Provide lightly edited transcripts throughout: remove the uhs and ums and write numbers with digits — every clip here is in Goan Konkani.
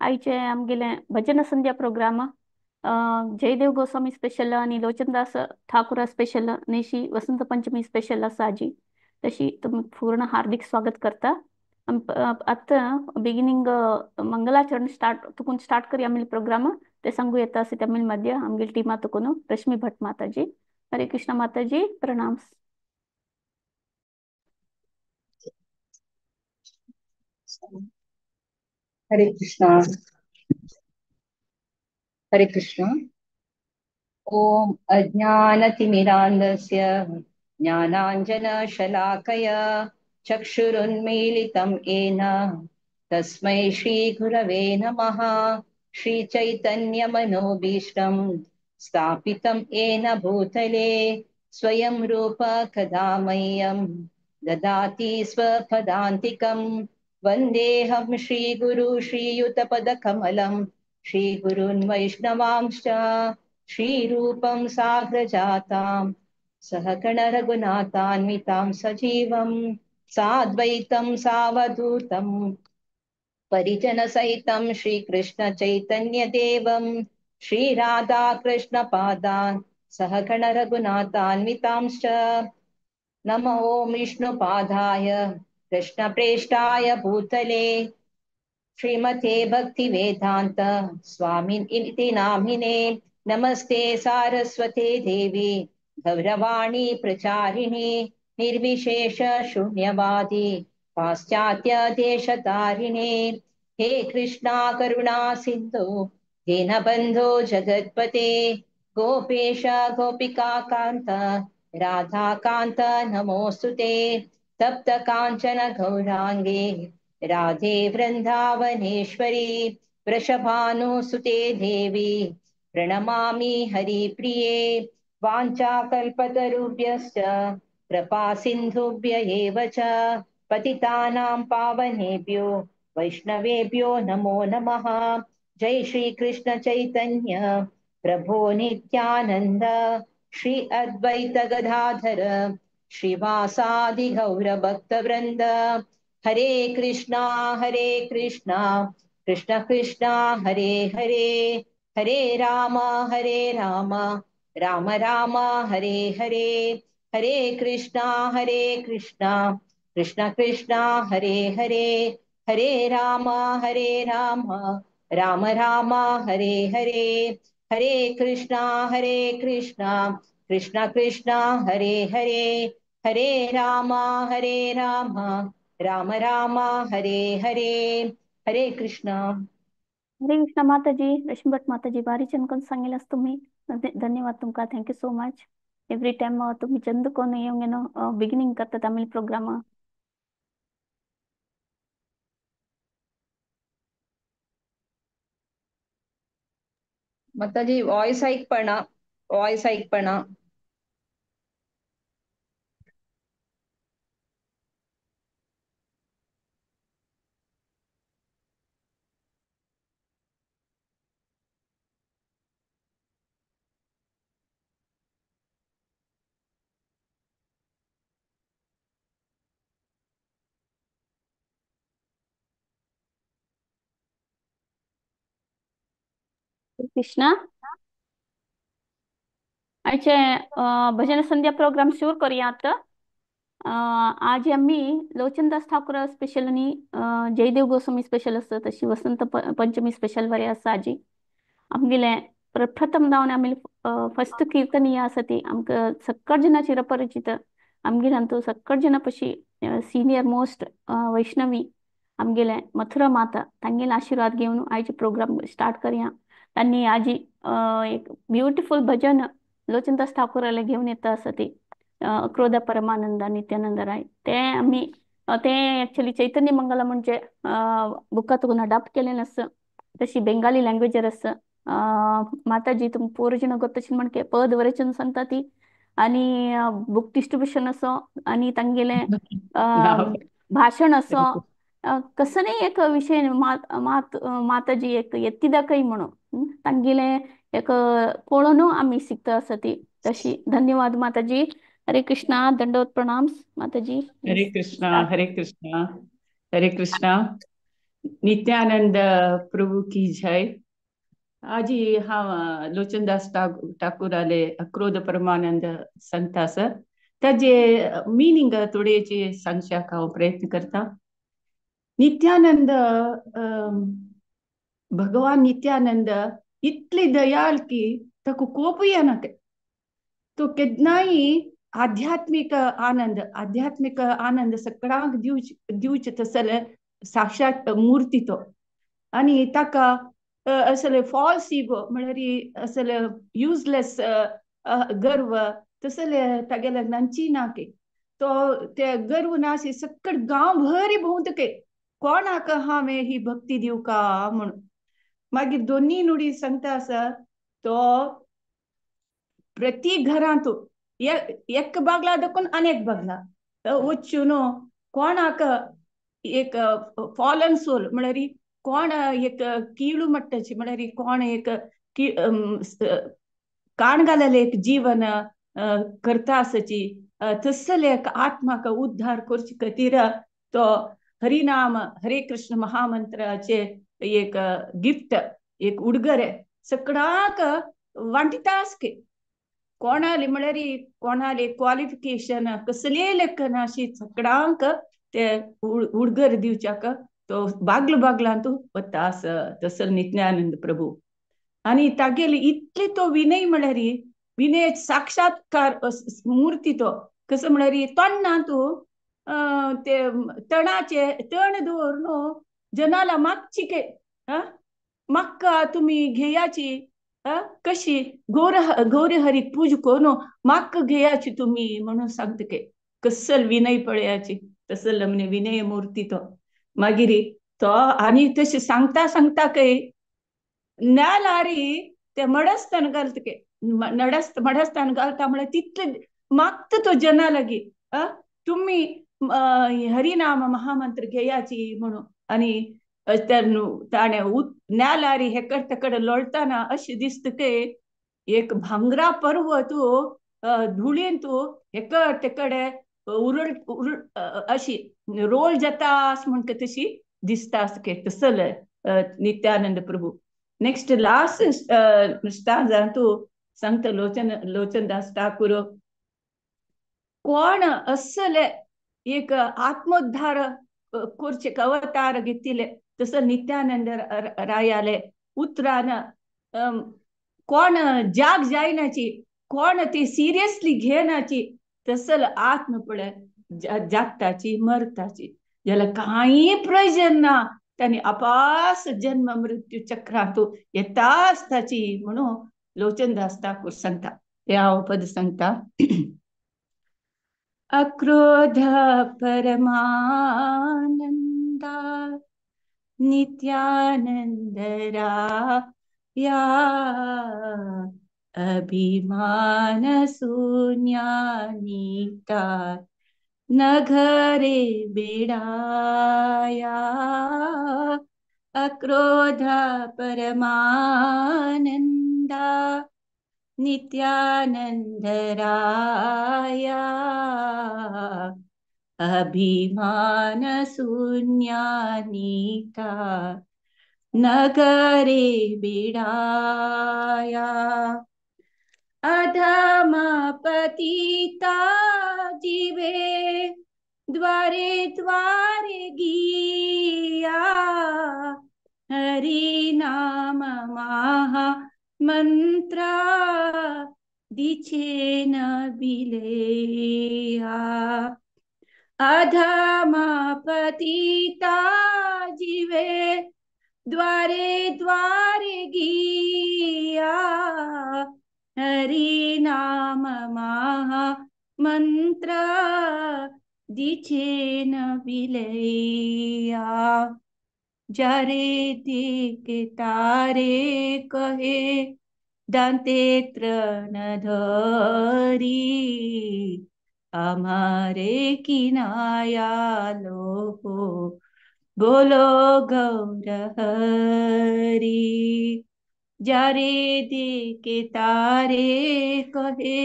आयचे आमगेले भजन संध्या प्रोग्राम जयदेव गोस्वामी स्पेशल आणि लोचनदास ठाकूरा स्पेशल नेशी वसंत पंचमी स्पेशल आसा आजी. तशी तुमी पूर्ण हार्दिक स्वागत करता. आता बिगिनिंग मंगलाचरण स्टार्ट तुकून स्टार्ट करूया आमगे प्रोग्राम. ते सांगू येता असे तमिळ मध्ये आमगे टीमा तुकून रश्मी भट माताजी. हरे कृष्ण माताजी, प्रणाम. हरे कृष्णा, हरे कृष्णा. ओम अज्ञानतिमिरान्धस्य ज्ञानाञ्जनशलाकया चक्षुरुन्मीलितं येन तस्मै श्रीगुरवे नमः. श्रीचैतन्यमनोभीष्टं स्थापितं येन भूतले स्वयं रूप कदा मह्यं ददाति स्वपदान्तिकं. वन्देऽहं श्रीगुरु श्रीयुतपदकमलं श्रीगुरून् वैष्णवांश्च श्रीरूपं साग्रजातां सहगण रघुनाथान्वितां सजीवं साद्वैतं सावधूतं परिजनसहितं श्रीकृष्ण चैतन्यदेवं श्रीराधाकृष्णपादान् सहगण रघुनाथान्वितांश्च. नमो ॐ विष्णुपादाय कृष्णप्रेष्ठाय भूतले श्रीमते भक्तिवेदान्त स्वामिन् इति नामिने. नमस्ते सारस्वते देवी गौरवाणी प्रचारिणे निर्विशेष शून्यवादी पाश्चात्य देशतारिणे. हे कृष्णा करुणा सिंधु दीनबंधो जगत्पते गोपेश गोपिका कांत राधाकांत नमोस्तुते. तप्त कांचन गौरांगे राधे वृंदावनेश्वरी वृषभानुसुते देवी प्रणमामि हरिप्रिये. वाञ्छाकल्पतरुभ्यश्च कृपा सिन्धुभ्य एव च पतितानां पावनेभ्यो वैष्णवेभ्यो नमो नमः. जय श्री कृष्ण चैतन्य प्रभो नित्यानंद श्री अद्वैत गदाधर श्रीवासादि गौर भक्तवृंद. हरे कृष्णा कृष्ण कृष्णा हरे हरे, हरे राम राम राम हरे हरे, हरे कृष्णा कृष्ण कृष्णा हरे हरे, हरे राम राम राम हरे हरे, हरे कृष्णा कृष्ण कृष्णा हरे हरे, हरे राम राम राम हरे हरे. हरे कृष्णा. हरे कृष्णा माताजी. रश्मी भट माताजी, भारी चंद सांगितलं तुम्ही, धन्यवाद तुमका. Thank you so much. Every time तुम्ही चंद कोण येऊन बिगिनिंग करता तमिळ प्रोग्राम. माताजी वॉइस ऐकपणा, वॉइस ऐकपणा. कृष्णा, आयचे भजन संध्या प्रोग्राम सुरू करूया आता. आज आम्ही लोचनदास ठाकूर स्पेशल आणि जयदेव गोस्वामी स्पेशल असतं, तशी वसंत पंचमी स्पेशल बरे आसा. आजी आमगेले प्रथम धावन आमी फर्स्ट कीर्तनीय आसा ती आमकां सक्कड जनां चिरपरिचित आमगेले अंतू सक्कड जनां पशी सिनियर मोस्ट वैष्णवी आमगेले मथुरा माता तांगेले आशीर्वाद घेवन आयचे प्रोग्राम स्टार्ट करूया. त्यांनी आजी एक ब्युटिफुल भजन लोचनदास ठाकूराला घेऊन येता आसा ती क्रोध परमानंद नित्यानंद राय. ते आम्ही ते ऍक्च्युली चैतन्य मंगला म्हणजे बुकातून अडॉप्ट केलेलं आसा, तशी बेंगाली लँग्वेजर आसा. माताजी तुम पूर्ण गोतशी म्हणके पद वरेचन सांगता ती आणि बुक डिस्ट्रीब्युशन असो आणि तांगेले भाषण असो, कसं नाही एक विषय माताजी एक एत्तिदा कई म्हणून तांगेले एक पळोवन आमी शिकता आसा ती. तशी धन्यवाद माताजी. हरे कृष्णा, दंडवत प्रणाम माताजी. हरे कृष्णा, हरे कृष्णा, हरे कृष्णा. नित्यानंद प्रभू की जय. आजी हांव लोचनदास ठाकूराले अक्रोध परमानंद सांगता आसा ताजे मिनींग थोडेचे सांगच्याक हांव प्रयत्न करता. नित्यानंद भगवान नित्यानंद इतली दयाल की ताका कोपूय येना. तो केन्नाय आध्यात्मीक आनंद, आध्यात्मीक आनंद सगळ्यांक दिवचे तसले साक्षात मूर्ती तो. आनी ताका असले फॉल्स इगो म्हळ्यार असले युजलेस गर्व तसले तागेले नांची ना की तो ते गर्व नाशी सकट गांव भरी भोंवतके कोणाक हांवें ही भक्ती दिवका म्हणून. मागीर दोनी नुडी सांगता आसा तो प्रति घरांत एक बागला देखून अनेक बागला वचून कोणाक एक फॉलन सोल म्हळ्यार कोण एक कीळू मट्टाची म्हळ्यार कोण एक काण घालेलें एक जीवन करता आसची तसले एक आत्माक उद्धार करचे खातीर तो हरिनाम हरे कृष्ण महामंत्राचे एक गिफ्ट एक उडगरे सगळ्याक वांटिता आसके. कोणाले म्हळ्यार कोणाले क्वॉलिफिकेशन कसले लेखन अशी सगळ्यांक ते उडगर दिवच्याक तो बागलो बागलांतू वता आस तसल नित्यानंद प्रभू. आनी तागेली इतली तो विनय म्हळ्यार विनय साक्षात्कार मूर्ती तो कसो म्हळ्यार तोंडा तूं ते तणाचे तण दवरून जनाला मागची के म्हाका तुमी घेयाची कशी गौर गौरी हरीक पूज करून म्हाका घेयाची तुमी म्हणून सांगता के कसल विनय पळयाची तसल म्हणजे विनय मूर्ती तो. मागीर तो आनी तशें सांगता सांगता काय न्यालारी ते मडस्थान घालता के नडस्त मडस्थान घालता म्हळ्यार तितले मागता तो जना लागी तुमी हरिनाम महामंत्र घेयाची म्हणून. आनी ताणें न्यालारी हेकड तेकड लोळताना अशें दिसता की एक भांगरा पर्वत धुळीन तूं हेकड तेकडे उरळ उरळ अशी रोल जाता म्हणटा तशी दिसता तसल नित्यानंद प्रभू. नेक्स्ट लास्ट स्टांजान तूं सांगता लोचनदास ठाकूर कोण असले एक आत्मोद्धार करचे अवतार घेतिले तसं नित्यानंद रायाले उतरान कोण जाग जायनाची कोण ती सिरियसली घेनाची तसल आत्म पळय जागताची मरताची ज्याला काही प्रयोजन ना त्यांनी अपास जन्म मृत्यू चक्रांतू येता आसताची म्हणून लोचनदास ठाकूर सांगता. हे हांव पद सांगता. अक्रोध परमानंदा नित्यानंद राया अभिमान शून्यानिता नगरे बिडाया अक्रोध परमानंदा नित्यानंद राया अभिमान शून्यानिता नगरे बिडाया अधम पतिता जीवे द्वारे द्वारे गिया हरि नाम महा मंत्र दिचे न बिलेया अधम पतिता जीवे द्वारे द्वारे गिया हरि नाम महा मंत्र दिचे न बिलैया जरे देख तारे कहे दांते तृण धरी हमारे किनाया लो बोलो गौर हरि जरे देख तारे कहे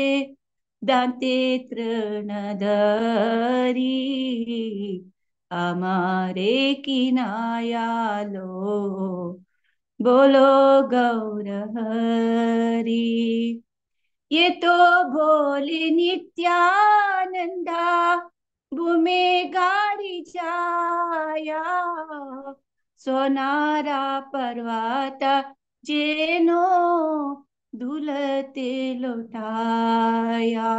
दांते तृण धरी हमारे किनाया लो, बोलो गौर हरि। ये तो बोले नित्यानंदा भूमे गाड़ी जाया, सोनारा पर्वत जेनो दुलते लोटाया।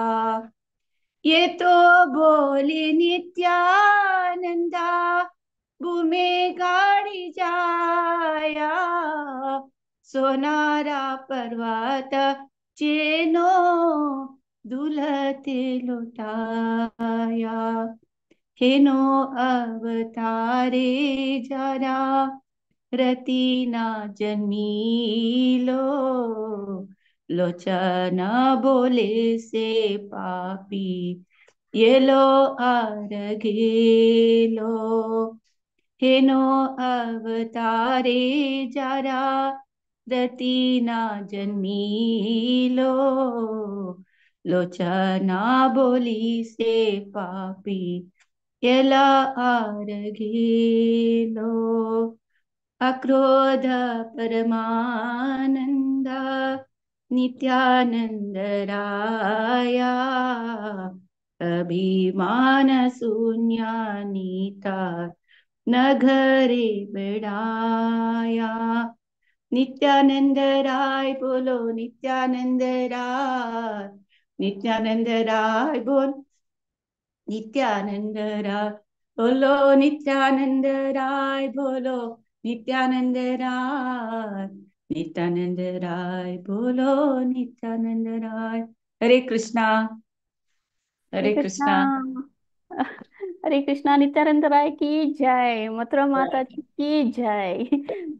ये तो बोले नित्यानंदा भूमे गाड़ी जाया, सोनारा पर्वत चेनो दुलते लोटाया। हेनो अवतारे जरा रति ना जन्मीलो, लोचन बोले से पापी ये लो आरगेलो। हेनो अवतारे जरा रति ना जन्मीलो, लोचना बोली से पापी येला आरगेलो। अक्रोध परमानंद नित्यानंद राया, अभिमान शून्यानीता नगरे बड़ाया। नित्यानंद राय बोलो नित्यानंद राय, नित्यानंद राय बोल नित्यानंद राय बोलो नित्यानंद राय बोलो नित्यानंद राय, नित्यानंद राय बोलो नित्यानंद राय। हरे कृष्णा हरे हरे कृष्णा। कृष्णा हरे कृष्णा। नित्यानंद राय की जय, मथुरा माताजी की जय।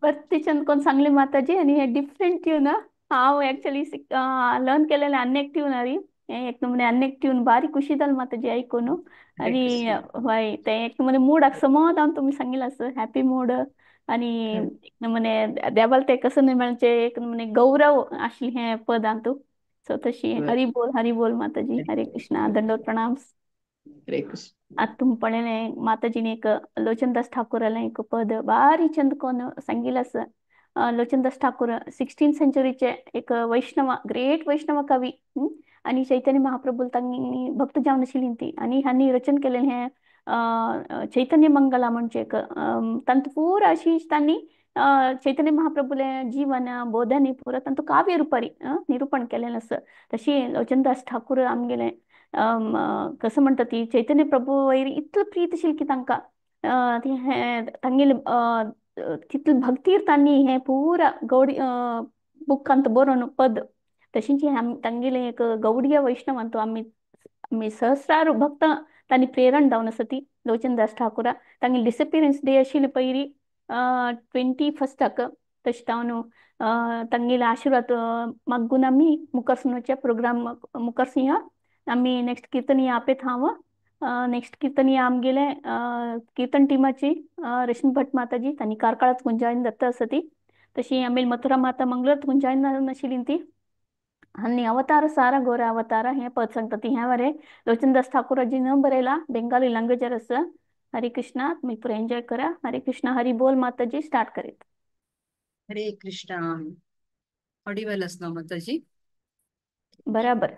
भरती चंद कोण सांगले माताजी आणि हे डिफरंट ट्यून हांव ऍक्च्युली लर्न केलेले अन्नेक ट्यून हरी, हे एक नमुने अन्नेक ट्यून बारी खुशी जाली माताजी आयकून। हरे आणि कृष्णा। हय ते एक नमुने मूडाक समज हांव तुमी सांगिल्लें आसा हॅपी मूड आणि एक नमुने देवाल ते कसं न्ही म्हणचे एक नमुने गौरव आशिल्लें हें पदांतू। सो तशी हरी बोल हरी बोल माताजी। हरे कृष्णा, दंडवत प्रणाम। हरे कृष्ण। आतां तुमी पळयलें माताजीने एक लोचनदास ठाकूरालें एक पद बारी चंद कोन सांगिल्लें आसा। लोचनदास ठाकूर 16th सेंचुरीचे एक वैष्णव, ग्रेट वैष्णव कवी आणि चैतन्य महाप्रभू तांणी भक्त जावन आशिल्ली ती आणि ह्यांनी रचन केलेलें हें चैतन्य मंगला म्हणजे एक तांतूं पुरा अशी तांणी चैतन्य महाप्रभूलें जीवन बोधनी पुरा तांतूं काव्य रुपारी निरूपण केलेलें आसा। तशी लोचनदास ठाकूर आमगेले कसं म्हणटा ती चैतन्य प्रभू वयर इतलो प्रीत आशिल्ली की तांकां तांगेले तितले भक्तीर तांणी हें पुरा गौडी बुकांत बरोवन पद तशींच तांगेले एक गौडीय वैष्णवांत आमी आमी सहस्रार भक्त तांणी प्रेरण जावन आसा ती लोचनदास ठाकूरा। तांगेली डिसपियरन्स डे आशिल्ली पयली 21 तशें तावन तांगेले आशिर्वाद मागून आमी मुखार सरचे प्रोग्राम मुखार सरया। आमी नेक्स्ट कीर्तनीय आपेत हांव नेक्स्ट कीर्तनीय आमगेले कीर्तन टिमाची रश्मी भट माताजी तांणी कार्कळात गुंजायन दत्त आसा ती। तशी आमी मथुरा माता मंगळूरात गुंजायन नाशिल्ली ती। आनी अवतार सारा गोर अवतार हें पद सांगता ती हें बरें लोचनदास ठाकूराजी न बरयला, बेंगाली लँग्वेजार आसा। हरे कृष्णा, तुमी पुरो एन्जॉय करा। हरे कृष्णा, हरी बोल माताजी, स्टार्ट करीत। हरे कृष्णा। ऑडिबल आसना माताजी? बराबर।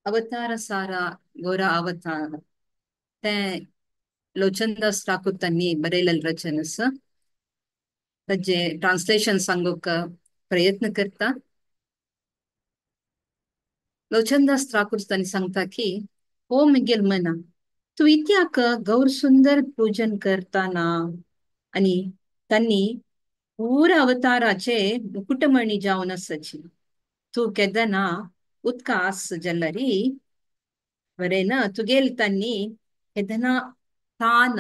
अवतार सारा गोरा अवतार ते लोचनदास ठाकूर तांणी बरयलेलें रचन आसा। ताजें ट्रान्सलेशन सांगूंक प्रयत्न करता। लोचनदास ठाकूर तांणी सांगता की हो म्हगेल मना तूं इत्याक गौर सुंदर पूजन करताना आनी तांणी पुरा अवताराचे मुकुटमणी जावन आसाची तूं केदना उदका आस जाल्यारी बरें ना तुगेल तांणी केदना तान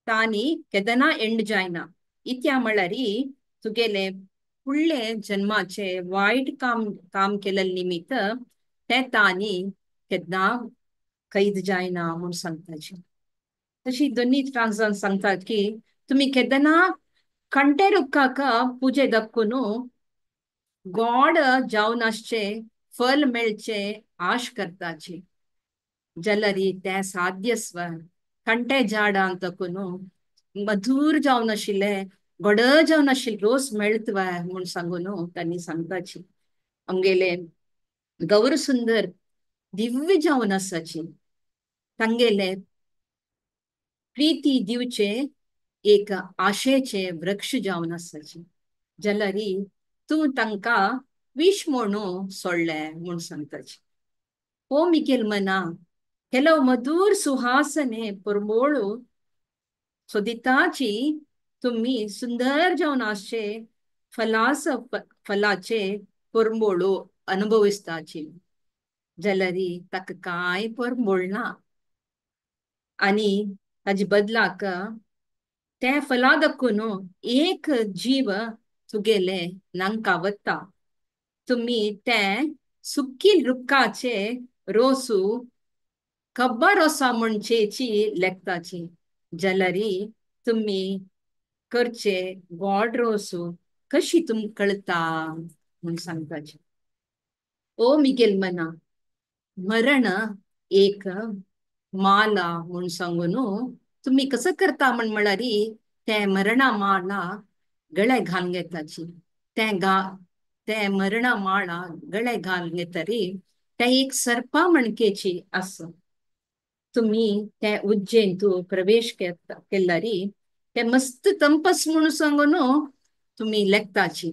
तानी केदना एंड जायना इत्या म्हळ्यारी तुगेले फुडले जन्माचे वायट काम काम केल्ले निमित्त ते तानी केन्ना कैद जायना म्हूण सांगताची। तशी दोन्ही ट्रान्सान सांगतात की तुमी केदना कंटे रुखाक पुजे दक्कून गॉड जावन आसचे फल मेळचे आश करताची। जाल्यार तें साध्यस्व कंटे झाडां तकून मधूर जावन आशिल्ले गोड जावन आशिल्ले रोस मेळत म्हूण सांगून तांणी सांगताची. आमगेले गौरसुंदर दिव्य जावन आसाची तांगेले प्रीती दिवचे एक आशेचे वृक्ष जावन आसाची जाल्यार तूं तांकां विश म्हणून सोडले म्हूण सांगताची. ओ मिगेल मना ಕೆಲವು मधुर सुहासने परमोळू सोदिताची तुम्ही सुंदर जावन आसचे फलास फलाचे परमोळू अनुभविस्ताची जाल्यार ताका कांय परमोळ ना आनी ताजे बदलाक ते फला दाखून एक जीव तुगेले नांकावता. तुमी ते सुकी रुखाचे रोसू खब्बा रोसा म्हणचेची लेखताची जाल्यार तुमी करचे गोड रोसू कशी तुमकां कळता म्हूण सांगताची. ओ मिगेल मना मरण एक माला म्हूण सांगून तुमी कसं करता म्हण म्हळ्यार ते मरणा माला गळे घालून घेताची ते मरणा माळा गळे घालून घेतरी ते एक सर्पा म्हणकेची आसा. तुमी ते उज्जैन प्रवेश केल्यारी ते मस्त तंपस म्हणून सांगून तुमी लेखताची.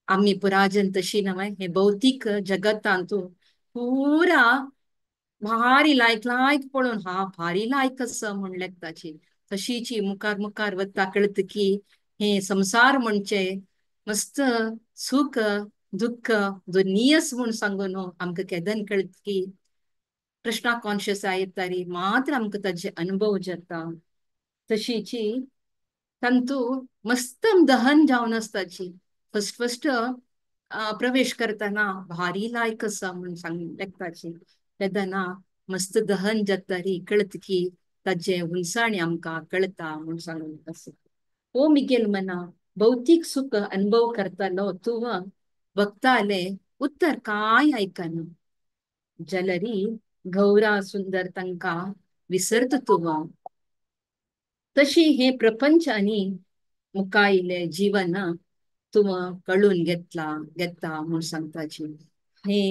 आमी पुराजन तशी नव्हे हे भौतीक जगतांतू पुरा भारी लायक लायक पळोवन हा भारी लायक आसा म्हूण लेखताची. तशीची मुखार मुखार वता कळत की हे संसार म्हणचे मस्त सुख दुःख दोन्हीच म्हूण सांगून आमकां केदन कळत की कृष्णा कॉन्शियस येतारी मात्र आमकां ताजे अनुभव जाता. तशीची तांतू मस्त दहन जावन आसताची. फर्स्ट फर्स्ट प्रवेश करतना भारी लायक आसा म्हूण सांग लेखताची. तेन्ना मस्त दहन जातारी कळत की ताजे हुनसाणी आमकां कळता म्हूण सांगून आसा. ओ मिगेल मना भौतीक सुख अनुभव करतालो तूं भक्ताले उत्तर कांय आयकना जाल्यार गौरा सुंदर तांकां विसरत तूं. तशी हे प्रपंच आनी मुखायले जीवन तूं कळून घेतला घेता म्हूण सांगताची. हे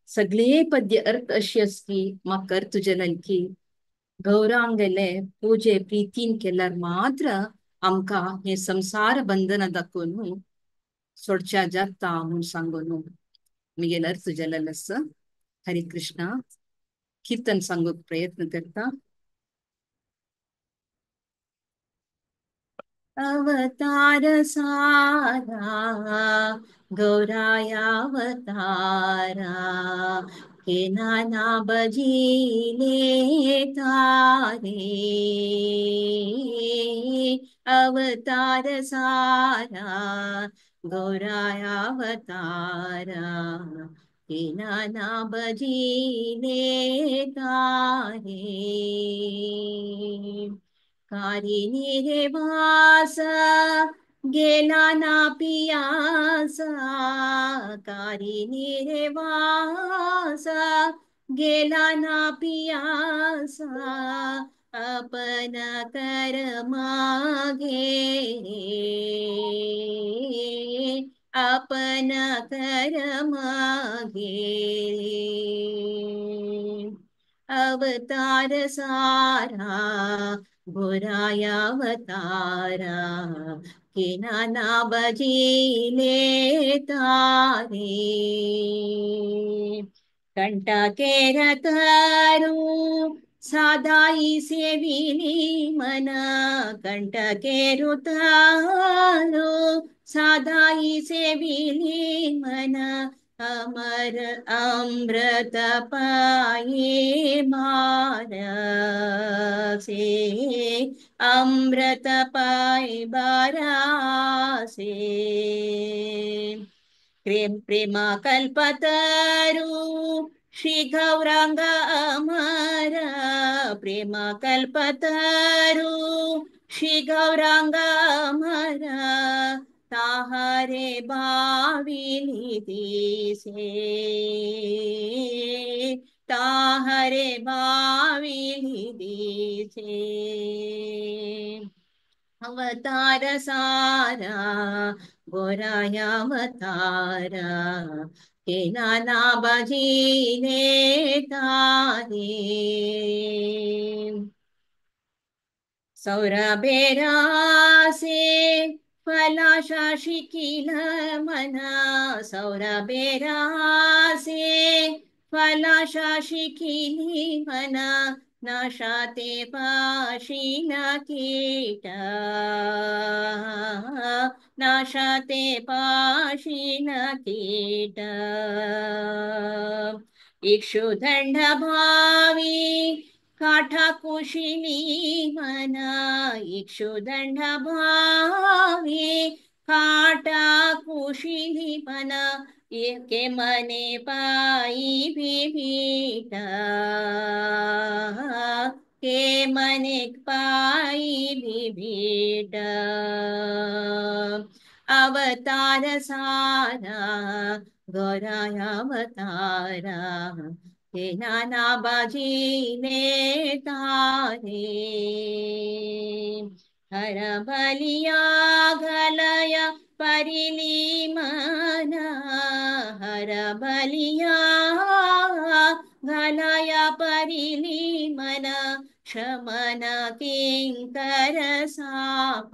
सगळे पद्य अर्थ अशी आसली म्हाका अर्थ जाल्यार की गौरांगेले पूजे प्रितीन केल्यार मात्र आमकां हे संसार बंधना दाखोवन सोडच्या जाता म्हूण सांगून मिगेल अर्थ जालेलो आसा. हरे कृष्णा. कीर्तन सांगूंक प्रयत्न करता. अवतार सारा गौराया अवतारा के नाना बजीले तारे अवतार सारा गौराया अवतारा के नाना बजीले तारे कारिणी रे वास गेला ना पियासा कारिणी रे वास गेला ना पियासा अपन कर मागे अपन कर मागे अवतार सारा गोराया अवतारा के नाना बजीले तारे कंटके रतारू सादाई सेविली मन कंटके रुतारू सादाई सेविली मन अमर अमृत पाये मारसे अमृत पाये बारासे प्रेम प्रेमा कल्पतरू श्री गौरांग अमर प्रेम कल्पतरू श्री गौरांग अमर ताहरे बाविली दिसे ताहरे भाविली दिसे। अवतार सारा गोराया अवतारा, के नाना भजिले तारे। सौरभेरासे फलाशा शिकिल मना, सौरभेरासे फलाशा शिकिली मना, नाशाते पाशीना कीट, नाशाते पाशीना कीट। इक्षुदंड भावी काठा कुशिनी मना, इक्षुदंड भावी काठा कुशिनी मना, एके मने पायी विभीट, के मने पायी विभीट। अवतार सारा गौराया अवतारा, हे नाना बाजीले तारे। हर बलिया घलया परिली मना, हर बलिया घलया परिली मना, शमन किंकर साप,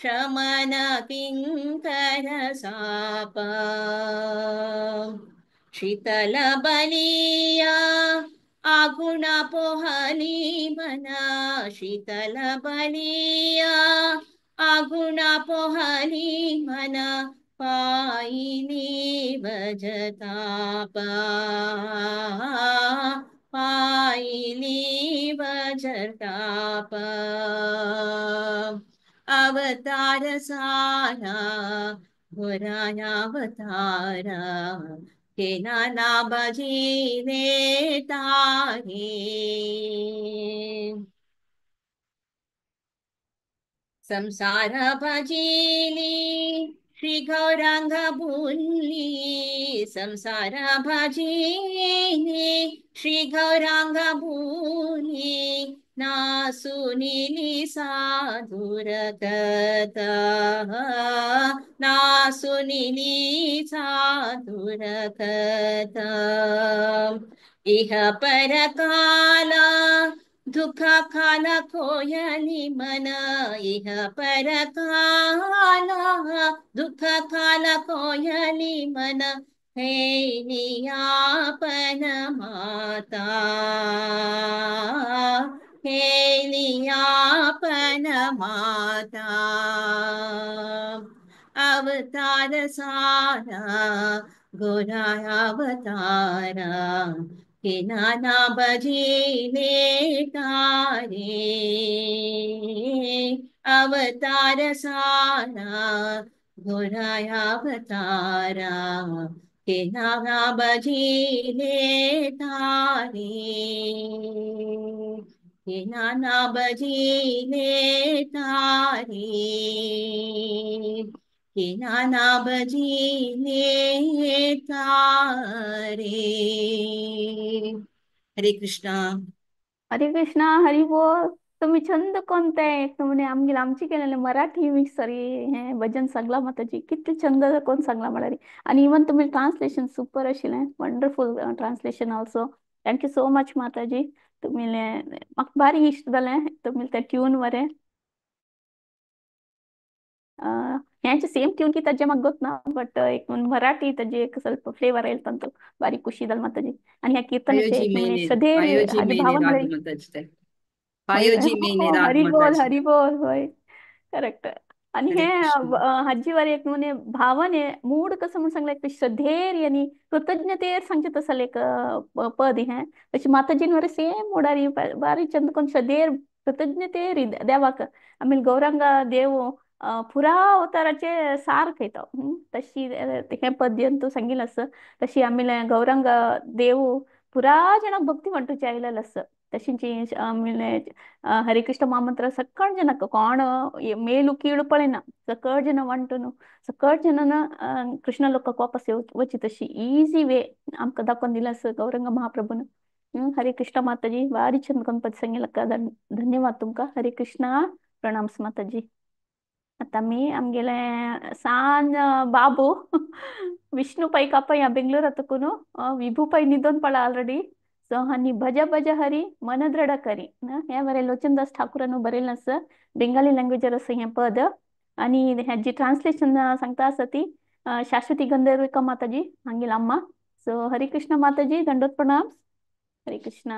शमन किंकर साप। शीतल बलिया आगुणा पोहली मना, शीतल बलिया आगुणा पोहली मना, पायिली वजताप, पायिली वजताप। अवतार सारा घोराया अवतारा, के नाना भजिले तारे। संसार भजिली श्री गौरांग बोली, संसार भजिली श्री गौरांग बोली, ना सुनिली साधुर कथा, ना सुनिली साधुर कथा। इह परकाला दुःख खाला खोयली मन, इह परकाला दुःख खाला खोयली मन, हेलियापन माता, हेलियापन माता। अवतार सारा गोराया अवतारा, के नाना भजिले तारे। अवतार सारा गोराया अवतारा, के नाना भजिले तारे, के नाना भजिले तारे, के नाना भजिले तारे। हरे कृष्णा. हरे कृष्णा, हरी बोल. तुम्ही छंद कोणता आहे? तुमने आमगेले आमची केलेले मराठी मिक्सरी हे भजन सांगला माताजी, कितले छंद कोण सांगला म्हळ्यार. आणि इवन तुमी ट्रान्सलेशन सुपर आशिल्लें, wonderful translation also. Thank you so much माताजी. तुमी म्हाका भारी इश्ट जालें तुमी ते ट्यून बरें. हेंचे सेम ट्यून की ताजे म्हाका गोत ना, बट एक मराठी ताजे एक ಸ್ವಲ್ಪ फ्लेवर येयलो तांचो, बारीक खुशी जाली माताजी. आणि ह्या कीर्तनाचे पायोजी एक मेने श्रद्धेर पायोजी हाजे मेने भावन राग म्हळ्यार माताजी ते. होय पायोजी मेने राग हरी बोल, माताजी. हरी बोल. होय, करेक्ट. आणि हरे हे कृष्ण. हाजी एक न्हू भावने मूड कसं म्हणून सांगलें, एक श्रद्धेर आणि कृतज्ञतेर सांगचें तसलें एक पद हें. तशी माताजीन सेम मोडारी बारी चंद कोण श्रद्धेर कृतज्ञतेर देवाक आमी गौरांग देव पुरा अवताराचे सार खयता तशी हें पद्यन तूं सांगिल्लें आसा. तशी आमी गौरांग देव पुरा जणांक भक्ती म्हणटूचे आयलेलो आसा. तशींची हरे कृष्ण महामंत्र सಕ್ಕಳ ಜನಕ್ಕೆ कोण ಮೇಲು ಕೀಳು पळयना, सकळ जन वांटून सकळ जनन कृष्ण लोकांक वापस वची तशी इजी वे आमकां दाखोवन दिला आसा गौरंग महाप्रभून. हरे कृष्ण माताजी, भारी छंद गणपती सांगितलं, धन्यवाद तुमकां. हरे कृष्णा, प्रणाम माताजी. आतां आमी आमगेले सान बाबू विष्णू पै कापया बेंगलोरातकून विभू पै निदोन पडला ऑलरेडी. सो आनी भज भज हरी मन दृढ करी हें बरें लोचनदास ठाकुरान बरयलें आसा, बेंगाली लँग्वेजार आसा हें पद. आनी हेजी ट्रान्सलेशन सांगता आसा ती शाश्वती गंधर्विका माताजी हांगेली अम्मा. सो हरे कृष्ण माताजी, दंडोत प्रणाम. हरे कृष्णा.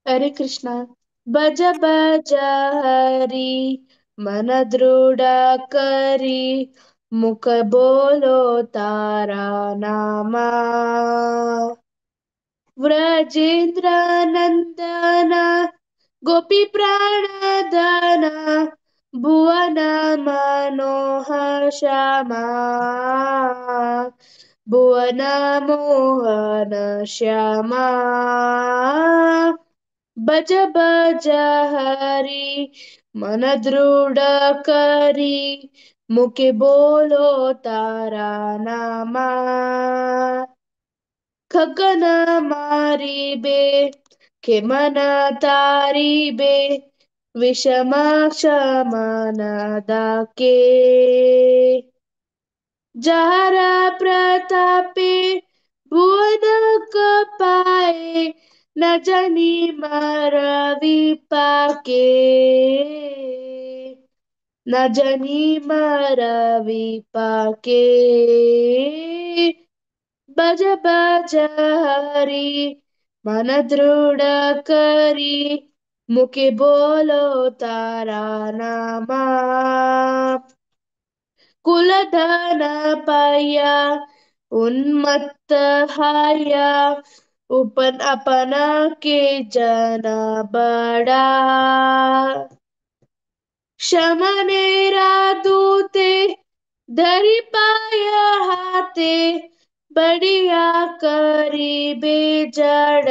हरे कृष्णा. भज भज हरि मन दृढ़ करी, मुख बोलो तारा नामा. व्रजेंद्र नंदन गोपी प्राणदाना, भुवन मनोहर श्यामा, भुवन मोहन श्यामा. भज भज हरि मन दृढ़ करी, मुखे बोलो तारा नामा. खगन मारी बे खेमन तारी बे, विषमा क्षमा दाके. जहरा प्रतापे भुवन कपाए, न जानी मार विपाके, न जानी मार विपाके. भज भज हरि मन दृढ़ करी, मुखे बोलो तारा नामा. कुलधन पाया उन्मत्त हाया, उपन अपना के जना बड़ा. शमनेरा दूते धरि पाया हाथे, बढ़िया करी बेजड़,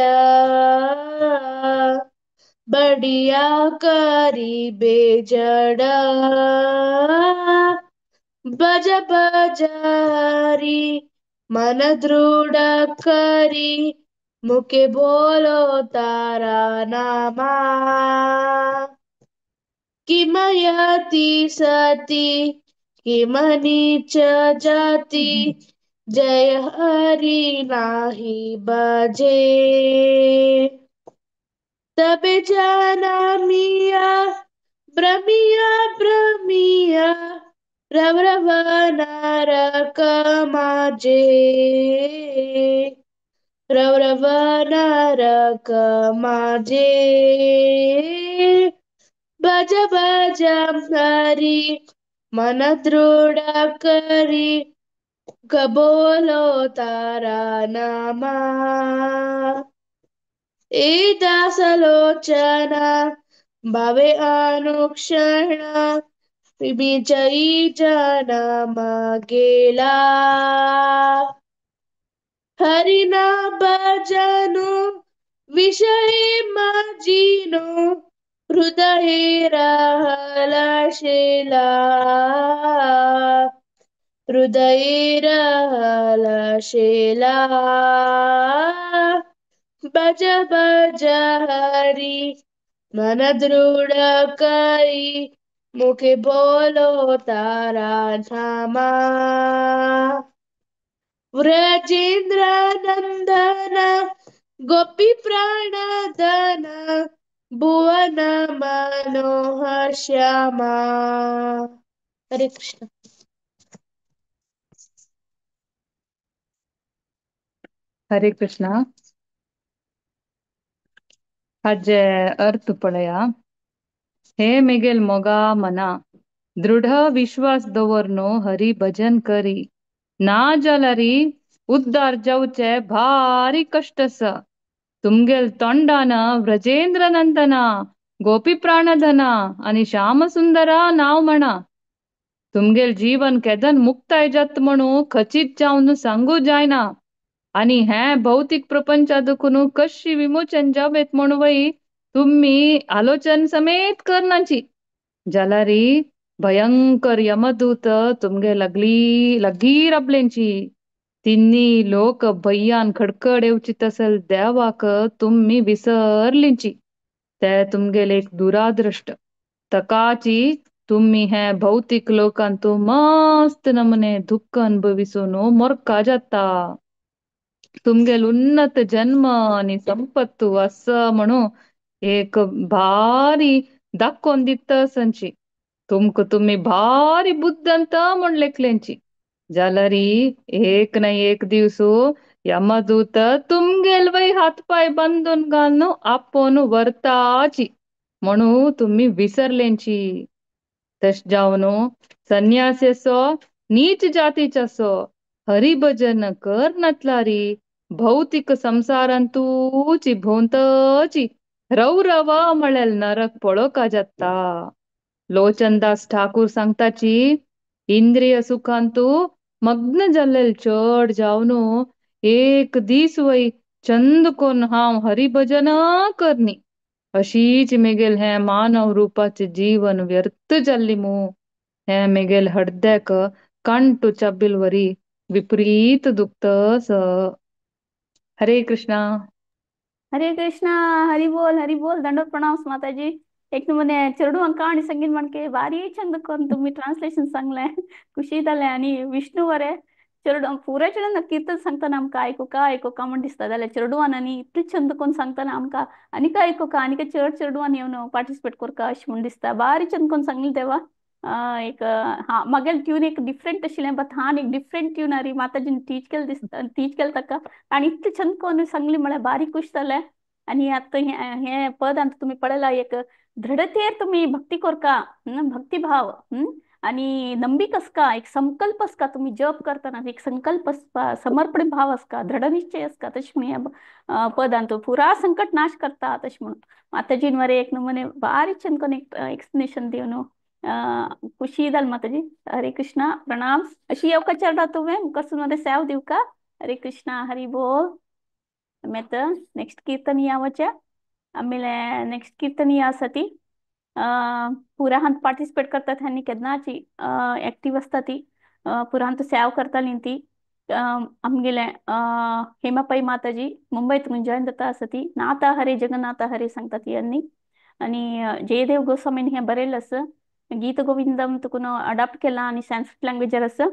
बढ़िया करी बेजड़. भज भज हरि मन दृढ़ करी, मुखे बोलो तारा नामा. किमयति सती किमनीच जाती, जय हरि नाही बजे. तबे जाना मिया भ्रमिया भ्रमिया, रव रव नरक माझे, रव रव नरक माझे. भज भज हरि मन दृढ़ करी, कबोलो तारा नामा. ए दासलोचना भावे अनुक्षण, विजयी जन्म गेला. हरिना भजनु विषय माझिनो, हृदय रहला शेला, हृदय रहला शेला. भज भज हरि मन दृढ़ करी, मुखे बोलो तारा नामा. व्रजेंद्र नंदन गोपी प्राणधन, भुवन मनोहर श्यामा. हरे कृष्ण. हरे कृष्णा. हाजे अर्थ पळया. हे मेगेल मोगा मना, दृढ विश्वास दवरनो हरी भजन करी, ना जाल्यारी उद्धार जावचे भारी कश्ट आसा. तुमगेल तोंडान व्रजेंद्र नंदना गोपी प्राणधना आनी श्यामसुंदरा नांव म्हणा. तुमगेल जीवन केदन मुक्ताय जात म्हणू खचीत जावन सांगू जायना. आणि हें भौतीक प्रपंचा दुखून कशी विमोचन जावेत म्हूण वय तुम्ही आलोचन समेत करनाची जाल्यारी भयंकर यमदूत तुमगे लागली लागीं राबलेंची तिन्ही लोक भैयान खडखड येवची तसल देवाक तुम्ही विसरलींची ते तुमगेले एक दुरादृष्ट तकाची तुम्ही हे भौतिक लोकांतू मस्त नमने दुःख अनुभविसून मोरका जाता तुमगेल उन्नत जन्म आणि संपत्तू असं म्हणू एक भारी दाखोवन दिता संची तुमकां तुमी भारी बुद्दंत म्हण लेखलेंची जाल्यारी एक ना एक दिवस यमदूत तुमगेल वय हात पाय बांदून घालून आपोवन व्हरताची म्हणू तुमी विसरलेंची. तशें जावन संन्यासी असो नीच जातीचो असो हरिभजन करनातल्यारी भौतीक संसारांतूची भोंवतची रौरव म्हळ्यार नरक पळोवका जाता. लोचनदास ठाकूर सांगताची इंद्रिय सुखांतू मग्न जाल्ले चड जावन एक दीस वय चंद कोन हांव हरिभजन करनी अशीच मेगेल हें मानव रुपाचें जीवन व्यर्थ जाल्ली मू हें मेगेल हड्ड्याक कांटो चाबिल वरी विपरीत दुखतस. हरे कृष्णा. हरे कृष्णा. हरी बोल हरी बोल. दंडवत प्रणाम माताजी. एक नमुने चेडवांक काणी संगीत म्हणके भारी चंद करून तुम्ही ट्रान्सलेशन सांगलें खुशी जालें. आनी विष्णू बरें चेडू पुराय चेडून कीर्तन सांगतना आमकां आयकुका आयकुका म्हण दिसता जाल्यार चेडवान आनी इतलें चंद कोन्न सांगतना आमकां आनीक आयकुका आनीक चड चेडवान येवन पार्टिसिपेट करका अशें म्हूण दिसता. बारी चंद कोन्न सांगलें तेवा एक हा मागेल ट्यून एक डिफरंट आशिल्लें बट हान एक डिफरंट ट्यून आरी माताजीन टीच केलें दिसता टीच केलें ताका आनी इतलें चंद कोन्न सांगलें म्हळ्यार बारीक खुश जालें. आनी आतां हें हें पद आतां तुमी पळयला एक दृढतेर तुमी भक्ती करका भक्तिभाव आणि नंबिक असका एक संकल्प असका तुम्ही जप करताना एक संकल्प असका समर्पण भाव असका दृढ निश्चय असका तशें म्हणून ह्या पदांत पुरा संकट नाश करता तशें म्हणून माताजीन वरे एक नमुने बारीक चंद कोन्न एक एक्सप्लेनेशन दिवन खुशी जाल माताजी. हरे कृष्णा प्रणाम. अशी येवका चेडा तुवें मुखार मध्ये सेव दिवका. हरे कृष्णा हरी बोल. आमी आतां नेक्स्ट कीर्तन या वच्या. आಮೇಲೆ नेक्स्ट कीर्तन या आसा ती पुराहांत पार्टिसिपेट करतात ह्यांनी केन्नाची एक्टीव आसता ती पुराहांत सेव करताली ती आमगेले हेमा पै माताजी मुंबयत जॉईन जाता आसा ती नाथा हरे जगन्नाथ हरे सांगता ती यांनी. आणि जयदेव गोस्वामीन हें बरयलें आसा गीत गोविंदम तुकून अडॉप्ट केलां आनी संस्कृत लँग्वेजार आसा.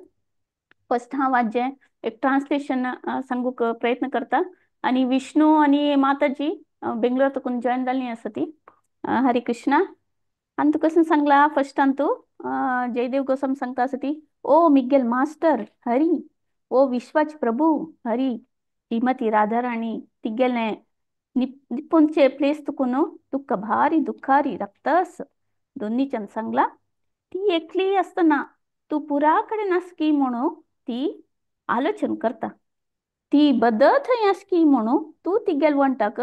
फर्स्ट हांव वाचें एक ट्रान्सलेशन सांगूंक प्रयत्न करता. आनी विष्णू आनी माताजी बेंगलोर तुकून जॉईन जाल्ली आसा ती. हरे कृष्णा. आनी तुका कशें सांगला फर्स्ट तूं जयदेव गोस्वामी सांगता आसा ती ओ मिगेल मास्टर हरी ओ विश्वाच प्रभू हरी श्रीमती राधाराणी तिगेलें निपुणचे प्लेस तुकून तुका भारी दुखारी रक्तस दोन्हीच्यान सांगला. ती एकली आसतना तूं पुरा कडेन आसकी म्हणून ती आलोचन करता. ती बद थंय आसकी म्हणून तूं तिगेल वंटाक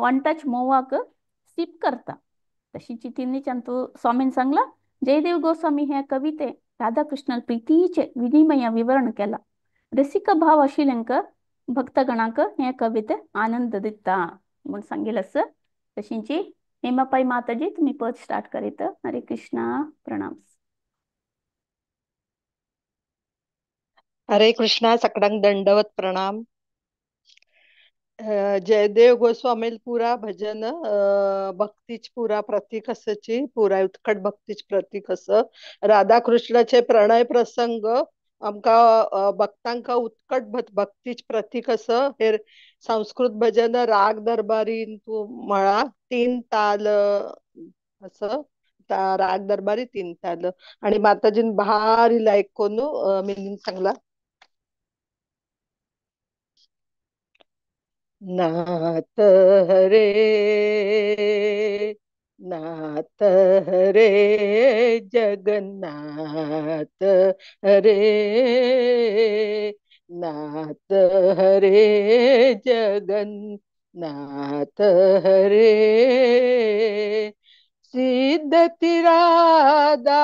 वंटाच मोवाक सीप करता. तशीच तिन्हीच्यान तूं स्वामीन सांगला. जयदेव गोस्वामी हे कविते राधाकृष्ण प्रितीचे विनिमय विवरण केला. रसिक भाव आशिल्ल्यांक भक्तगणांक हे कविते आनंद दिता म्हूण सांगिल्लें आसा. तशींची हेमापाई माताजी तुम्ही पद स्टार्ट करीत. हरे कृष्णा प्रणाम. हरे कृष्णा. सकडांक दंडवत प्रणाम. जयदेव गोस्वामील पुरा भजन भक्तीच पुरा प्रतीक असची पुरा उत्कट भक्तीच प्रतीक अस. राधा कृष्णाचे प्रणय प्रसंग आमकां भक्तांका उत्कट भक्तीच प्रतीक अस. हे संस्कृत भजन राग दरबारी तूं म्हळा तीन ताल अस राग दरबारी तीन ताल आणि माताजीन भारी लायक कोण मिनिंग सांगला. नाथ हरे नाथ हरे जगन्नाथ हरे नाथ हरे जगन्नाथ हरे सिद्धति राधा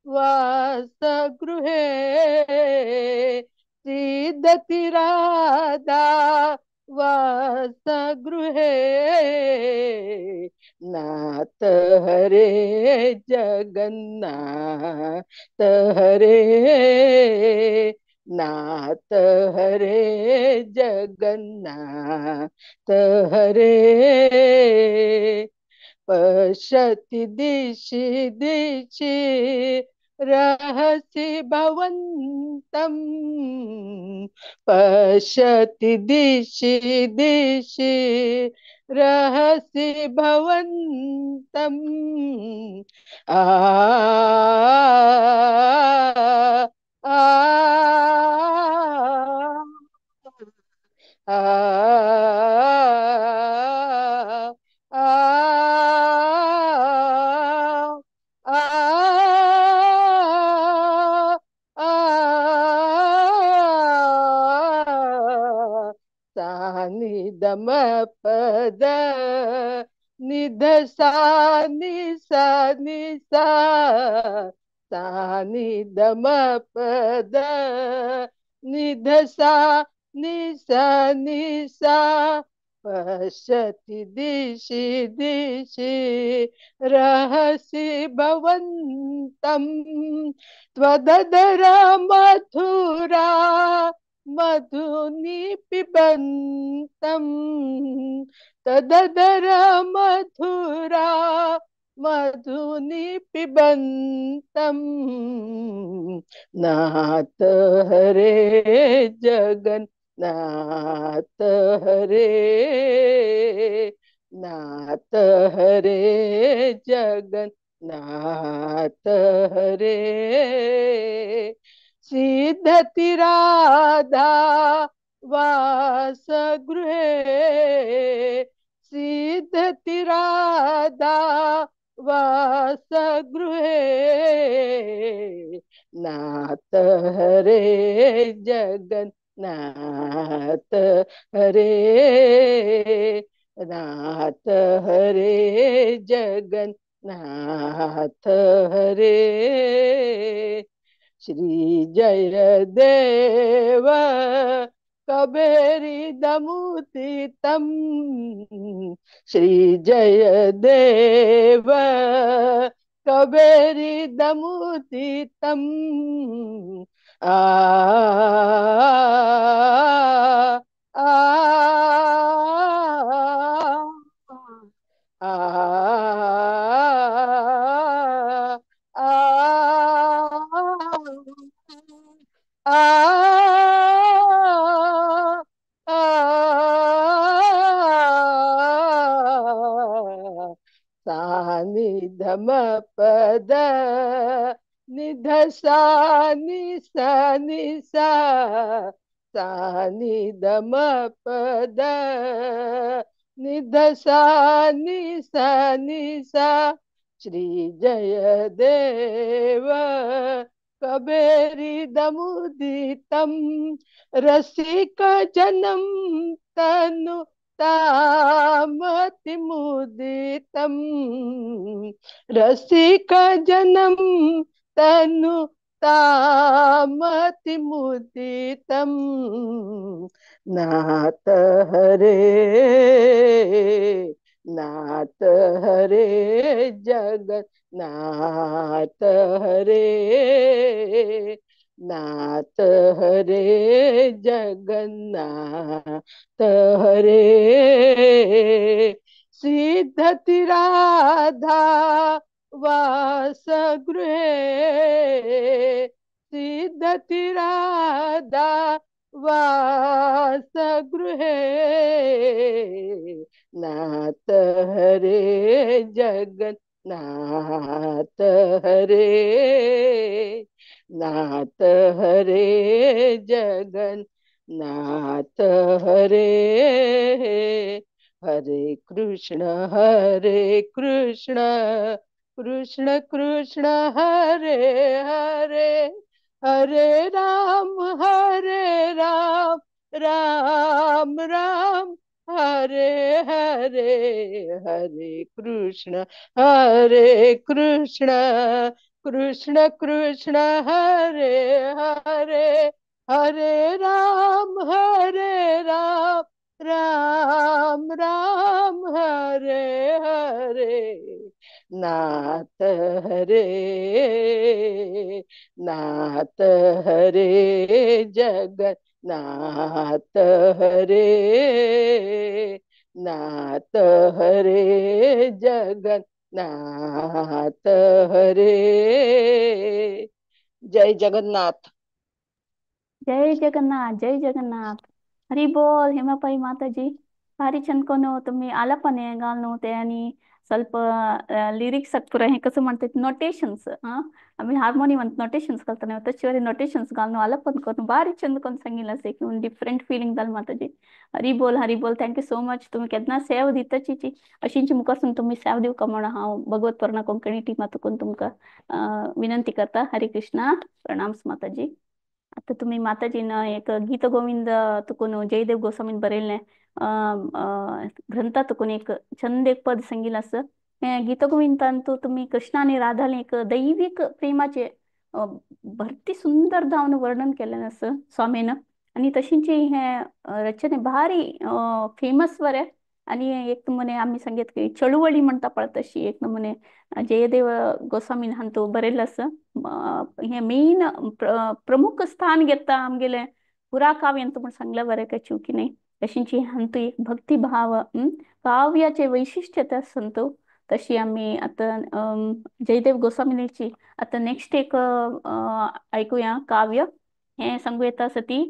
वासगृहे सिद्धति राधा वासगृहे नाथ हरे जगन्नाथ हरे नाथ हरे जगन्नाथ हरे पश्यति दिशि दिशि रहसि भवन्तं पश्यति दिशि दिशि रहसि भवन्तं आ आ आ आ आ आ सा नि the म प the नि ध सा नि सा नि सा सा नि the म प the नि ध सा नि सा नि सा पश्यति दिशि दिशि रहसि भवन्तं त्वदधर मधुरा मधुनि पिबन्तं तदधर मधुरा मधुनि पिबन्तं नाथ हरे जगन्नाथ हरे नाथ हरे जगन्नाथ हरे सिद्धति राधा वासगृहे सिद्धति राधा वासगृहे नाथ हरे जगन्नाथ हरे नाथ हरे जगन्नाथ हरे श्री जय देव कबेरी दमुदितम श्री जय देव कबेरी दमुदितम आ आ आ आ आ आ सा नि ध म प the नि ध सा नि सा नि सा सा नि ध म प the नि ध सा नि सा नि सा श्री जय देव कबेरी दमुदितम रसिक जनम तनु तामति मुदितम रसिक जनम तनु तामति मुदितम नाथ हरे नाथ हरे जगन्नाथ हरे नाथ हरे जगन्नाथ हरे सिद्धति राधा वासगृहे सिद्धति राधा वासगृहे नाथ हरे जगन्नाथ हरे नाथ हरे जगन्नाथ हरे हरे कृष्ण कृष्ण कृष्ण हरे हरे हरे राम राम राम हरे हरे हरे कृष्ण कृष्ण कृष्ण हरे हरे हरे राम हरे राम राम राम हरे हरे, नाथ हरे नाथ हरे जगन्नाथ हरे नाथ हरे जगन्नाथ हरे। जय जगन्नाथ। जय जगन्नाथ, जय जगन्नाथ। हरी बोल हेमापाई माताजी। भारी छंद कोण तुम्ही आलापने घालून ते आणि ಸ್ವಲ್ಪ ಲಿರಿಕ್ಸ್ ಪೂರ हे कसं म्हणतात नोटेशन्स. हां, आम्ही हार्मोनियम नोटेशन्स घालताना तशी नोटेशन्स घालून आलापन करून भारी छंद कोण सांगितलं असे की डिफरंट फिलिंग जाल माताजी. हरी बोल, हरी बोल. Thank you so much. तुम्ही केन्ना सेव दिताची अशींची मुखासून तुम्ही सेव दिवका म्हणून हांव भगवत पर्णा कोंकणी टीमा तुकून तुमकां विनंती करता. हरे कृष्णा, प्रणाम माताजी. आता तुम्ही माताजीनं एक गीत गोविंद तुकून जयदेव गोस्वामीन बरयल्लें ग्रंथा तुकून एक छंद एक पद सांगितलं असं. हे गीत गोविंदांतू तुम्ही कृष्ण आणि राधाले एक दैविक प्रेमाचे भरती सुंदर धावन वर्णन केलें असं स्वामीनं. आणि तशींची हे रचने भारी फेमस वर आहे. आणि एक नमुने आम्ही सांगित की चळवळी म्हणता पळत तशी एक नमुने जयदेव गोस्वामीन हांतू बरयल्लें असं. हे मेन प्रमुख स्थान घेता आमगेले पुरा काव्यांत म्हण सांगलं बरें काय चुकी नाही. तशींची हांतू एक भक्तिभाव काव्याचे वैशिष्ट्य ते संतो. तशी आम्ही आता जयदेव गोस्वामीची आता नेक्स्ट एक ऐकूया काव्य. हे सांगू येता आसा ती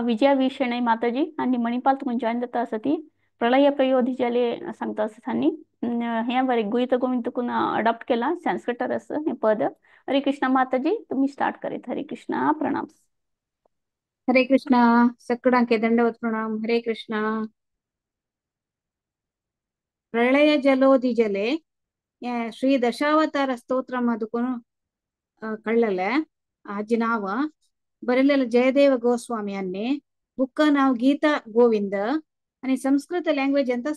विजया वी शणै माताजी आणि मणिपाल तुमकां जॉईन जाता आसा ती प्रलय प्रयोधिजाले सांगता आसा. हे बरें गीत गोविंद तुकून अडॉप्ट केला संस्कृतार आसा हे पद. हरे कृष्णा माताजी, तुम्ही स्टार्ट करीत. हरे कृष्णा, प्रणाम. हरे कृष्णा, सगळ्यांके दंडवत प्रणाम. हरे कृष्णा. प्रళಯ ಜಲೋಧಿ ಜಲೆ ಶ್ರೀ ದಶಾವತಾರ ಸ್ತೋತ್ರ ಅದಕ್ಕೂ ಕಳ್ಳಲೆ ಅಜ್ಜಿ ನಾವ ಬರಲಿಲ್ಲ ಜಯದೇವ ಗೋಸ್ವಾಮಿ ಅನ್ನಿ ಬುಕ್ಕ ನಾವು ಗೀತಾ ಗೋವಿಂದ आणि संस्कृत लँग्वेज ಅಂತ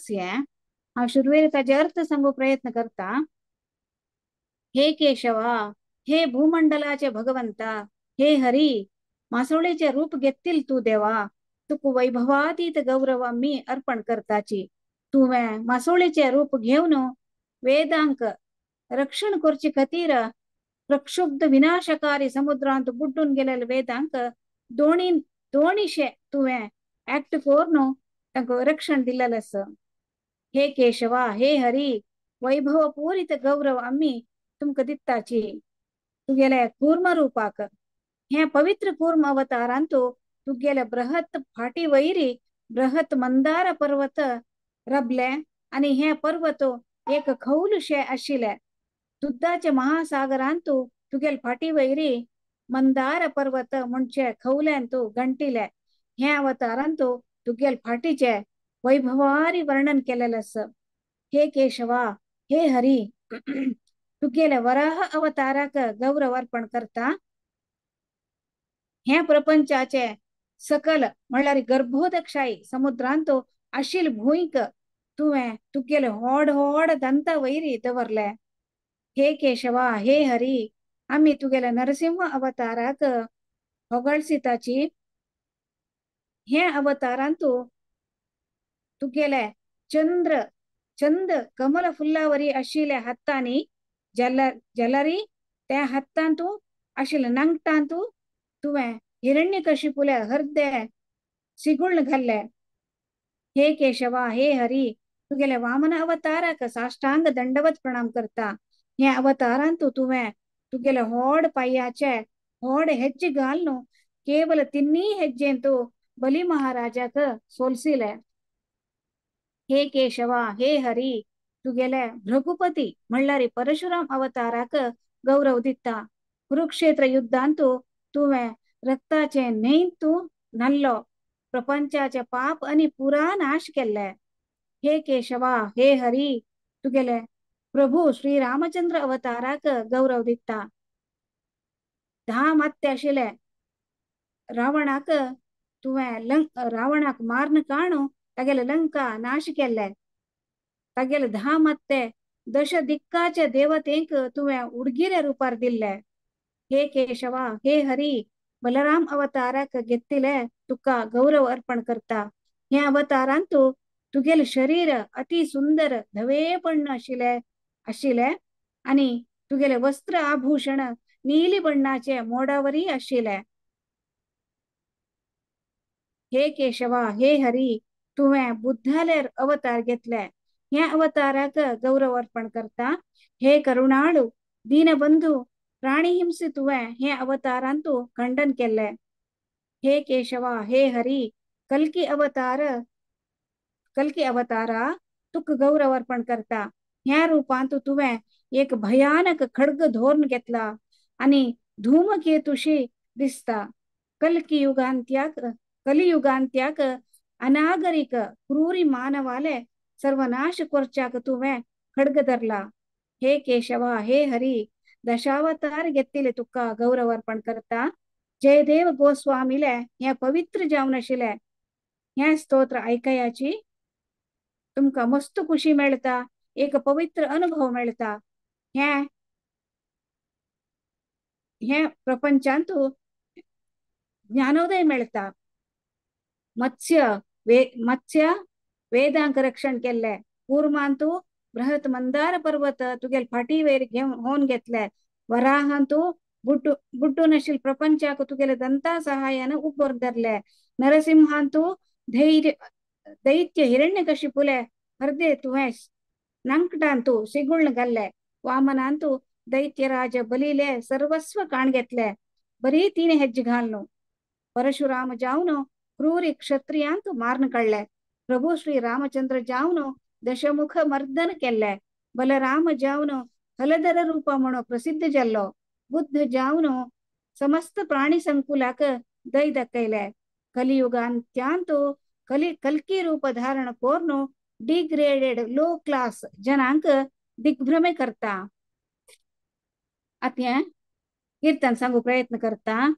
हांव शुरवेर ताजे अर्थ सांगू प्रयत्न करता. हे केशवा, हे भूमंडलाचे भगवंता, हे हरी, मासोळीचे रूप घेतील तू देवा, तुक वैभवातीत गौरव मी अर्पण करताची. तुवें मासोळीचे रूप घेवन वेदांक रक्षण करचे खातीर प्रक्षुब्ध विनाशकारी समुद्रांत बुड्डून गेलेले वेदांक दोणी दोणीशे तुवें ऍक्ट करून तांकां रक्षण दिलेलें आसा. हे केशवा, हे हरी, वैभव पूरित गौरव आमी तुमकां दिताची. तुगेले कूर्म रूपाक हे पवित्र कूर्म अवतारांतु तुगेले बृहत फाटी वैरी बृहत मंदार पर्वत रबले आणि हे पर्वत एक खौलशे आशिल्ले. दुधाचे महासागरांतु तुगेले फाटी वैरी मंदार पर्वत म्हणजे खौल्यांतु गंटिले. हे अवतारांतु तुगेले फाटीचे वैभवारी वर्णन केलेलें आसा. हे केशवा, हे हरी, तुगेले वराह अवताराक गौरव अर्पण करता. हे प्रपंचाचे सकल म्हणल्यार गर्भोदक्षाई समुद्रांतु आशिल भूंयक तुवें तुगेले होड होड दंत वैरी दवरले. हे केशवा, हे हरी, आमी तुगेले नरसिंह अवताराक होगळसिताची. हे अवतारांतु तुगेले चंद्र चंद कमल फुल्लावरी आशिल्ल्या हातांनी जलरी त्या हातांतु आशिल्ल्या नांगटांतु तुवें हिरण्यकशिपुले हृदय सिगुण घाल्ले. हे केशवा, हे हरी, तुगेले वामन अवताराक साष्टांग दंडवत प्रणाम करता. हे अवतारांतु तुवें तुगेले होड पायाचे होड हेज्जे घालून केवल तिन्ही हेज्जेंतु बली महाराजाक सोलसिले. हे केशवा, हे हरी, तुगेले भृगुपती म्हणल्यार परशुराम अवताराक गौरव दिता. कुरुक्षेत्र युद्धांतु तुवें रक्ताचे न्हंयतू न्हाल्लो, प्रपंचाचे पाप आणि पुरा नाश केल्ले. हे केशवा, हे हरी, तुगेले प्रभू श्री रामचंद्र अवताराक गौरव दिता. 10 मात्य आशिल्ले रावणाक तुवें रावणाक माਰਨ काणू तागेले लंका नाश केल्ले. तागेले 10 मात्ते दश दिक्काचे देवतेंक तुवें उडगिरे रुपार दिल्ले. हे केशवा, हे हरी, बलराम अवताराक घेतिले तुका गौरव अर्पण करता. ह्या अवतारांतु तुगेले शरीर अति सुंदर धवेपण आशिल्ले आशिल्ले आनी तुगेले वस्त्र आभूषण नीली बण्णाचे मोडावरी आशिल्ले. हे केशवा, हे हरी, तुवें बुद्धाले अवतार घेतले, ह्या अवताराक गौरव अर्पण करता. हे करुणाळू दीनबंधू, प्राणिहिंसे तुवें हे अवतारांतु खंडन केल्ले. हे केशवा, हे हरी, कल्की अवतार, कल्की अवतारा तुक गौरव अर्पण करता. ह्या रूपांतु तुवें एक भयानक खड्ग धोरण घेतला आनी धूमकेतुशी दिसता. कल्की युगांत्याक, कलियुगांत्याक अनागरिक क्रूरी मानवाले सर्वनाश करच्याक तुवें खड्ग धरला. हे केशवा, हे हरी, दशावतार घेतिले तुका गौरव अर्पण करता. जयदेव गोस्वामीले हे पवित्र जावन आशिल्ले हें स्तोत्र आयकयाची तुमकां मस्त खुशी मेळता, एक पवित्र अनुभव मेळता. हें हें प्रपंचांतु ज्ञानोदय मेळता. मत्स्य मत्स्य वेदांक रक्षण केल्ले, कूर्मांतु बृहत मंदार पर्वत तुगेल फाटी वयर होवन घेतले, वराहांतु बुड्डू बुड्डू नशील प्रपंचाक तुगेले दंता सहायान उब्बर धरले, नरसिंहांतु धैर्य दैत्य हिरण्यकशिपुले हरदे तुवें नंकटांतु सिगुಳ್ण घाल्ले, वामनांतु दैत्यराज बलिले सर्वस्व काण घेतले, बरी तीन हेज्जे घालनु, परशुराम जावनु क्रूरी क्षत्रियांक मारन काडले, प्रभु श्री रामचंद्र जावनु दशमुख मर्दन केल्ले, बलराम जावनु हलधर रूप म्हणून प्रसिद्ध जाल्लो, बुद्ध जावनु समस्त प्राणी संकुलाक दय दाखयले, कलियुगांत्यांतु कली कल्की रूप धारण कोर्नु डिग्रेडेड लो क्लास जनांक दिग्भ्रमे करता. आतां कीर्तन सांगू प्रयत्न करता.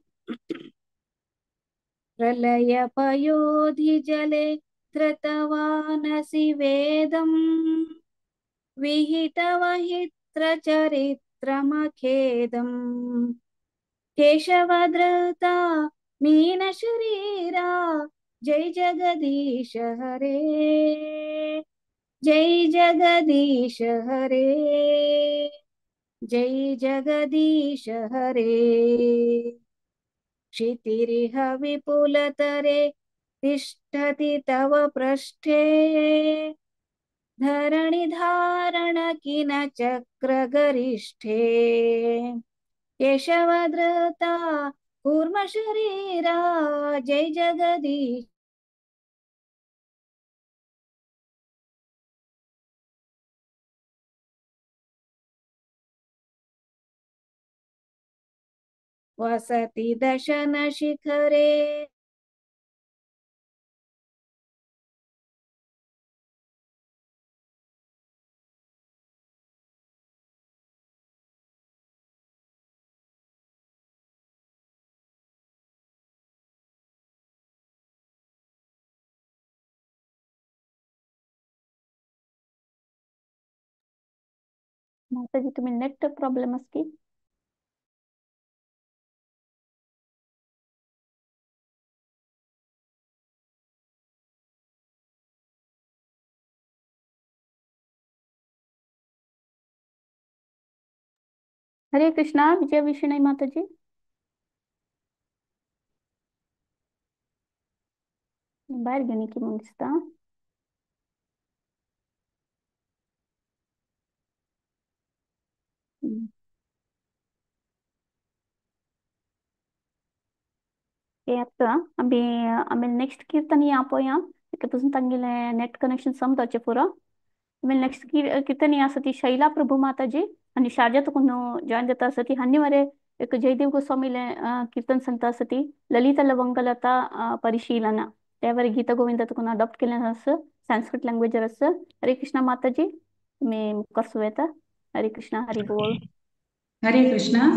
प्रलय पयोधि जले धृतवानसि वेदं विहितवहित्र चरित्रमखेदं केशवधृता मीनशरीरा जय जगदीश हरे, जय जगदीश हरे, जय जगदीश हरे. क्षितिरिह विपुलतरे तिष्ठति तव पृष्ठे धरणि धारण किन चक्रगरिष्ठे केशवधृता कूर्मशरीरा जय जगदीश. वसति दशन शिखरे माताजी, तुम्ही नेट प्रॉब्लेम असती. हरे कृष्णा. विजय विष्णु माताजी, बाहेर गेली की मग दिसता. ते आता आम्ही आम्ही नेक्स्ट कीर्तन या पोया पासून तांगेले नेट कनेक्शन समजावचे पुरो. आमी नेक्स्ट कीर्तन आसा ती शैला प्रभू माताजी आनी शारजा तुकून जॉईन जाता आसा ती हांनी मरे एक जयदेव गोस्वामीले कीर्तन सांगता आसा ती ललिता लवंगलता परिशीलना त्यावर गीता गोविंद तुकून अडॉप्ट केलें आसा संस्कृत लँग्वेजर आसा. हरे कृष्णा माताजी, तुमी मुखार सुरू येता. हरे कृष्णा, हरी बोल. हरे कृष्णा.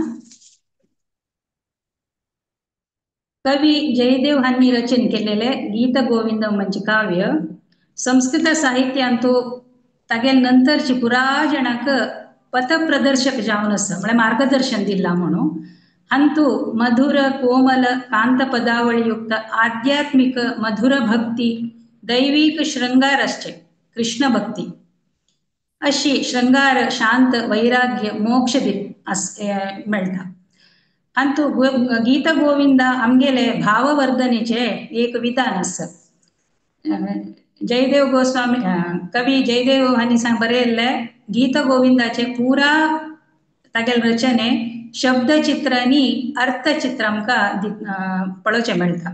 कवी जयदेव हांनी रचन केलेले गीत गोविंद म्हणजे काव्य संस्कृत साहित्यांतु तागेल नंतरची पुरा जणांक पथप्रदर्शक जावन आसा, म्हळ्यार मार्गदर्शन दिला म्हणून. अंतु मधुर कोमल कांत पदावळीयुक्त आध्यात्मिक मधुर भक्ती दैविक शृंगार असचे कृष्ण भक्ती अशी शृंगार शांत वैराग्य मोक्ष मेळटा. अंतु गीत गोविंद आमगेले भाववर्धनेचे एक विधान आसा. जयदेव गोस्वामी कवी जयदेव हांणी बरयल्ले गीत गोविंदाचे पुरा तागेले रचने शब्दचित्र आनी अर्थचित्र आमकां पळोवचें मेळटा.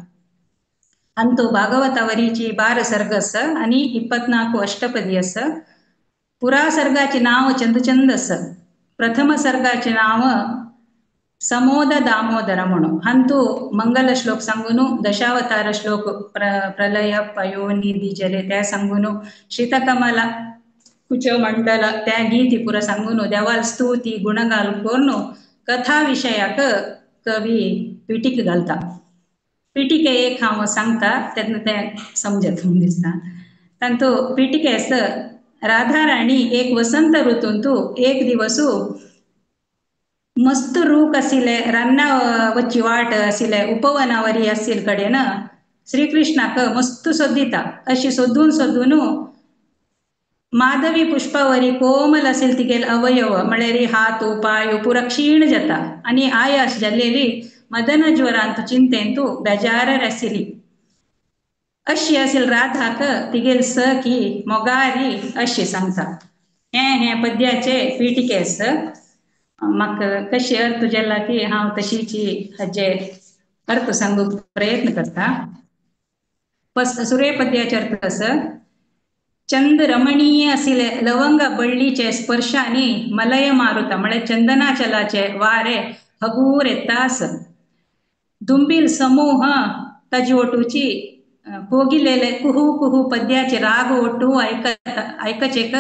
अंतु भागवतावरीची 12 सर्ग आसा आनी 24 अष्टपदी आसा. पुरा सर्गाचे नांव चंद चंद आसा. प्रथम सर्गाचे नांव समोद दामोदर म्हणून. हंतु मंगल श्लोक सांगून दशावतार श्लोक प्रलय पयोनिधि जले त्या सांगून शीतकमल कुच मंडल त्या गीती पुरा सांगून देवाल स्तुती गुणगाल करून कथा विशयाक कवी पिटीक घालता. पिटिके एक हांव सांगता तेन्ना तें समजत म्हूण दिसता. तांतू पिटिके आसा राधा राणी एक वसंत ऋतूंतू एक दिवसू मस्त रूख आशिल्ले रान्ना वच्ची वाट आशिल्ले उपवनावरी आशिल्ले कडेन श्रीकृष्णाक मस्त सोदिता. अशी सोदून सोदून माधवी पुष्पावरी कोमल आशिल्ले तिगेले अवयव म्हळ्यार हात पांय पुरा क्षीण जाता आनी आयास जाल्लेली मदन ज्वरांत चिंतेंतू बेजारार आशिल्ली. अशी आशिल्ली राधाक तिगेले सखी मोगारी अशी सांगता. हें हें पद्याचे पिटिके आसा. म्हाका कशी अर्थ जाला की हांव तशीची हाजे अर्थ सांगूंक प्रयत्न करता. सुरे पद्याचे अर्थ आसा. चंद रमणीय आशिल्ले लवंग बळ्ळीचे स्पर्शानी मलय मारुता म्हळ्यार चंदनाचलाचे वारे हगूर येता आसा. दुंबील समूह ताजी ओटूची कोगिलेले कुहू कुहू पद्याचे राग ओटू आयकचेक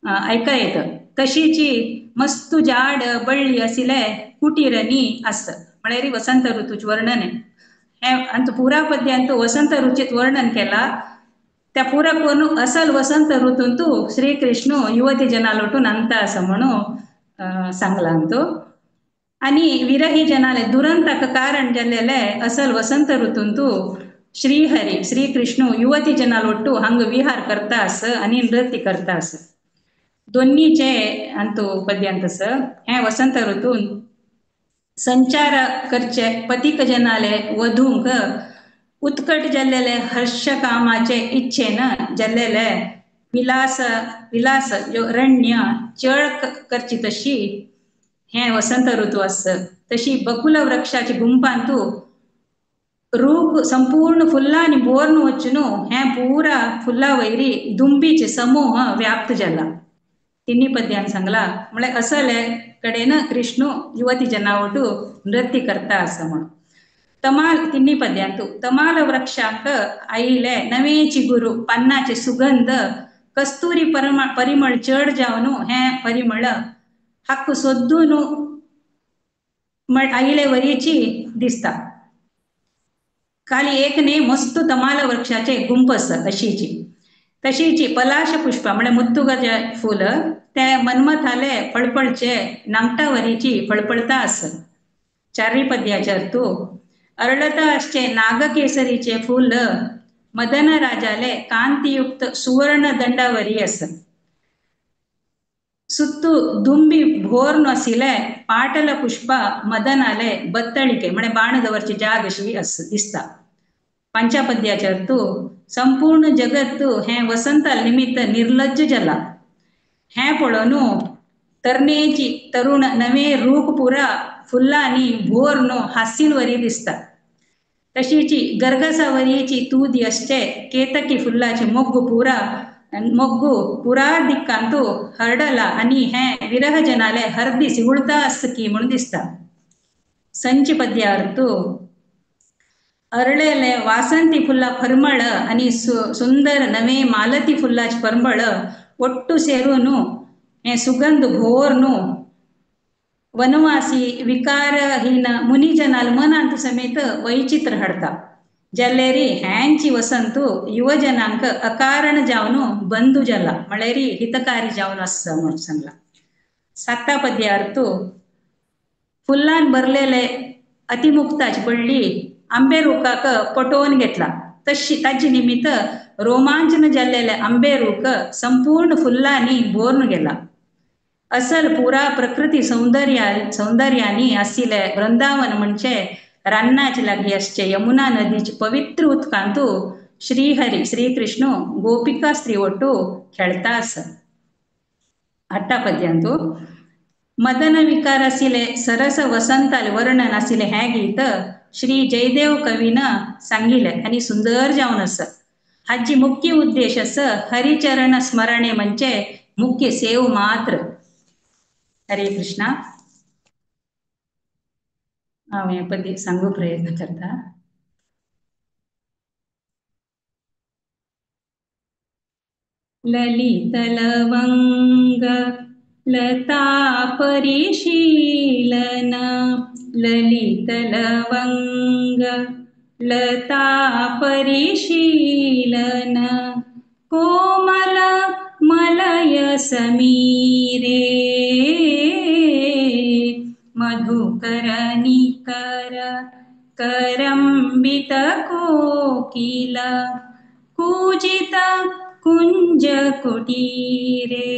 आयका येत. तशीची मस्तू जाड बळ्ळी आशिल्ले कुटीरनी आसा. म्हळ्यार वसंत ऋतूचें वर्णन हें. आनी पुरा पद्यांत वसंत ऋतूचें वर्णन केला. त्या पुरा करून असल वसंत ऋतूंतू श्रीकृष्ण युवती जनालोटून अंत आसा म्हणून सांगला तो. आनी विरही जनाले दुरंताक कारण जाल्लेले असल वसंत ऋतूंतू श्रीहरी श्रीकृष्ण युवती जनालोटू हांग विहार करता आस आनी नृत्य करता आस. दोन्हीचे अंतु पद्यांत आसा. हें वसंत ऋतून संचार करचे पथिक जनाले वधूंक उत्कट जाल्लेले हर्ष कामाचे इच्छेन जाल्लेले विलास विलास रण्य चळ करची तशी हें वसंत ऋतू आसा. तशी बकुल वृक्षाचे गुंपांतू रूख संपूर्ण फुल्लांनी बोर्न वचून हें पुरा फुल्ला वयरी दुंबीचे समूह व्याप्त जाला. तिन्ही पद्यान सांगला म्हळ्यार असले कडेन कृष्ण युवती जनावटू नृत्य करता आसा म्हणून. तमाल तिन्ही पद्यांतू तमाल वृक्षांक आयिले नवे चिगुरू पान्नाचे सुगंध कस्तुरी परिमळ चड जावन हें परिमळ हाक्क सोदून आयिले वरीची दिसता. खाली एक न्ही मस्त तमाल वृक्षाचे गुंप आसा अशीची. तशीची पलाश पुष्पा म्हळ्यार मुत्तुगाचे फूल ते मन्मथाले फळफळचे नांगटावरीची फळफळता आसा. चारी पद्याचे अर्थू अरळता आसचे नागकेसरीचे फूल मदन राजाले कांतियुक्त सुवर्ण दंडावरी आसा. सुत्तू दुंबी भोर्न आशिल्ले पाटल पुष्प मदनाले बत्तळिके म्हळ्यार बाण दवरची जाग अशी आसा दिसता. पांच्या पद्याचे अर्थू संपूर्ण जगत हें वसंता निमित्त निर्लज्ज जाला. हें पळोवन तरणेची तरुण नवे रूख पुरा फुल्लांनी भोर्न हासील वरी दिसता. तशीची गर्गसावरीची तूदी आसचे केतकी फुल्लाचे मोग्गू पुरा मोग्गू पुरा दिक्कांतू हरडला आनी हें विरह जनाले हरदी सिगुळता आसता की म्हूण दिसता. संच पद्या अर्थू अरळेले वासंती फुल्ला परमळ आनी सुंदर नवे मालती फुल्लाचे परमळ ಒಟ್ಟು ಸೇರುನು ಸುಗಂಧ ಭೋರ್ನು वनवासी विकारहीन मुनिजनाल मनांत समेत वैचित्र हाडता. जाल्यारी ह्यांची वसंतू युवजनांक अकारण जावन बंधू जाला म्हळ्यारी हितकारी जावन आसा म्हणून सांगला. साता पद्या अर्थू फुल्लान भरलेले अतिमुक्ताची बळ्ळी आंबे रुखाक पटोवन घेतला. तशी ताचे निमित्त रोमांचन जाल्लेले आंबे रूख संपूर्ण फुल्लांनी भरून गेला. असल पुरा प्रकृती सौंदर्यानी आशिल्ले वृंदावन म्हणजे रान्नाचे लागीं आसचे यमुना नदीचे पवित्र उदकांतू श्रीहरी श्रीकृष्ण गोपिका स्त्री ಒಟ್ಟು खेळता आसा. आठा पद्यांतू मदन विकार आशिल्ले सरस वसंताले वर्णन आशिल्ले हें गीत श्री जयदेव कवीन सांगिल्लें आनी सुंदर जावन आसा. हाची मुख्य उद्देश आसा हरिचरण स्मरणे म्हणजे मुख्य सेव मात्र. हरे कृष्णा. हांव हें पद्य सांगू प्रयत्न करता. ललित लवंग लता परिशीलन ललित लवंग लता परिशीलन कोमल मलय समीरे मधुकर निकर करंबित कोकिल कूजित कुंज कुटीरे